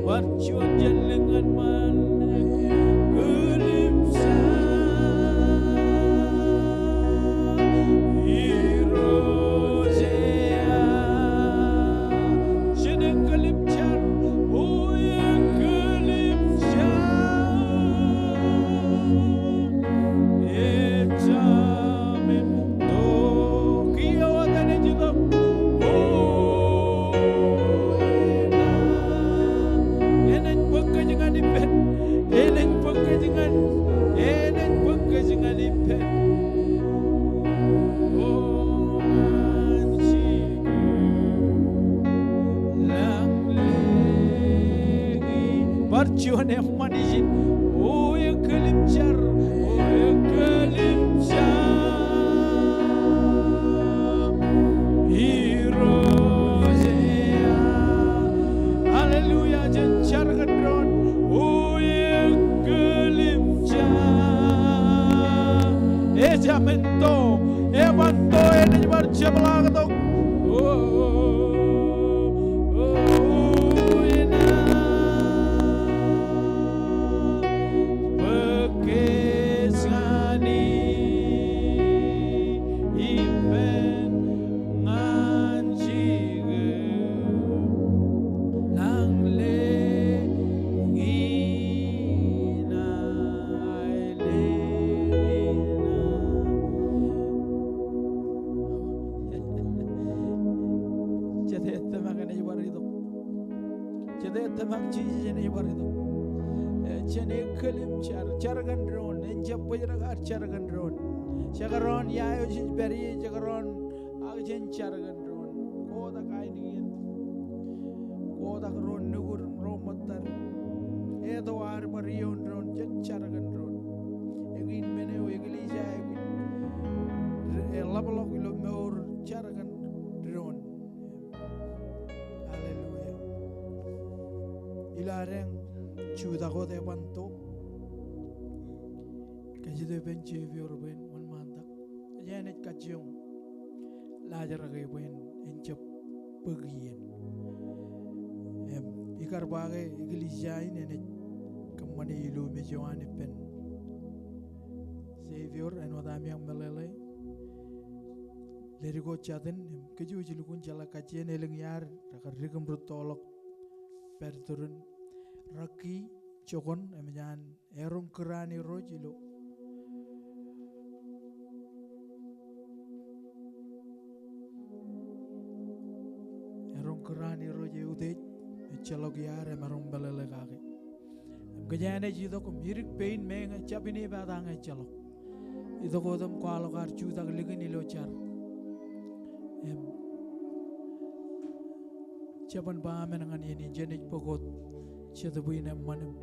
Bar juon jān lōñ ñan ṃaan. Ekōlimjak, Irooj ea. Jen ekōlimjar, o ekōlimjar. Ejjeḷọk kiiō wōt enaaj itok. O, ena. Enaaj bōk kōj ñan ippān. Enaaj bōk kōj ñan. Enaaj bōk kōj ñan ippān. O, ñan jikū. Lañ leñi. Bar juon eṃṃan ijin. O ekōlimjar, o ekōlimjar. Irooj ea. Hallelujah, jen jar kōn doon. O ekōlimjar. Ejāmin to, eban to, enaaj bar jepḷaaktok. O, o, o, ena. Bōk kōj ñan ippān ñan jikū. Lañ leñi ṇa, leñi ṇa. Jete tōmak enaaj bar itok. Jete tōmak Jisōs enaaj bar itok. E, jen ekōlimjar, jar kōn doon, en jab bōjrak ad jar kōn doon. Jekdọọn ia eo jej pād ie, jekdọọn ak jen jar kōn doon. Kotak ainikien. Kotak ro nukud, ro ṃōttad. Eto ad bar ioon doon, jen jar kōn doon. Eñin men eo eklejia eo eḷapḷọk ilo mour, jar kōn doon. Hallelujah. Ilo adeañ jutak wōt eban to. Kajjitōk ippān Savior bwe en wōnṃaantak. Kōjeañ naaj kajjioñ laajrak e bwe en, en jab bōk iien. Im, ikar ba ke eklejia in enaaj kōṃṃane ilumej eo an ippān Savior, āinwōt ami meḷeḷe. Ledik ko jatin, im, kōj wōj lukkuun jeḷā kajjien elōñ iaad, rekar dik im rūttoḷọk pād turin. Rūkaki, jokon, eṃōj an eroñ kūr an Irooj ilo. Eroñ kūr an Irooj eutiej, ejjeḷọk iaad, emaroñ meḷeḷe kake. Im kōjeañ naaj itok im idik pein meñe jab inepata ñe ejjeḷọk. Itok wōt im kwaḷọk ad jutak likin ilo jar. Im jeban ba amen ñan iien in, jenaaj bōk wōt jetōb in eṃṃan im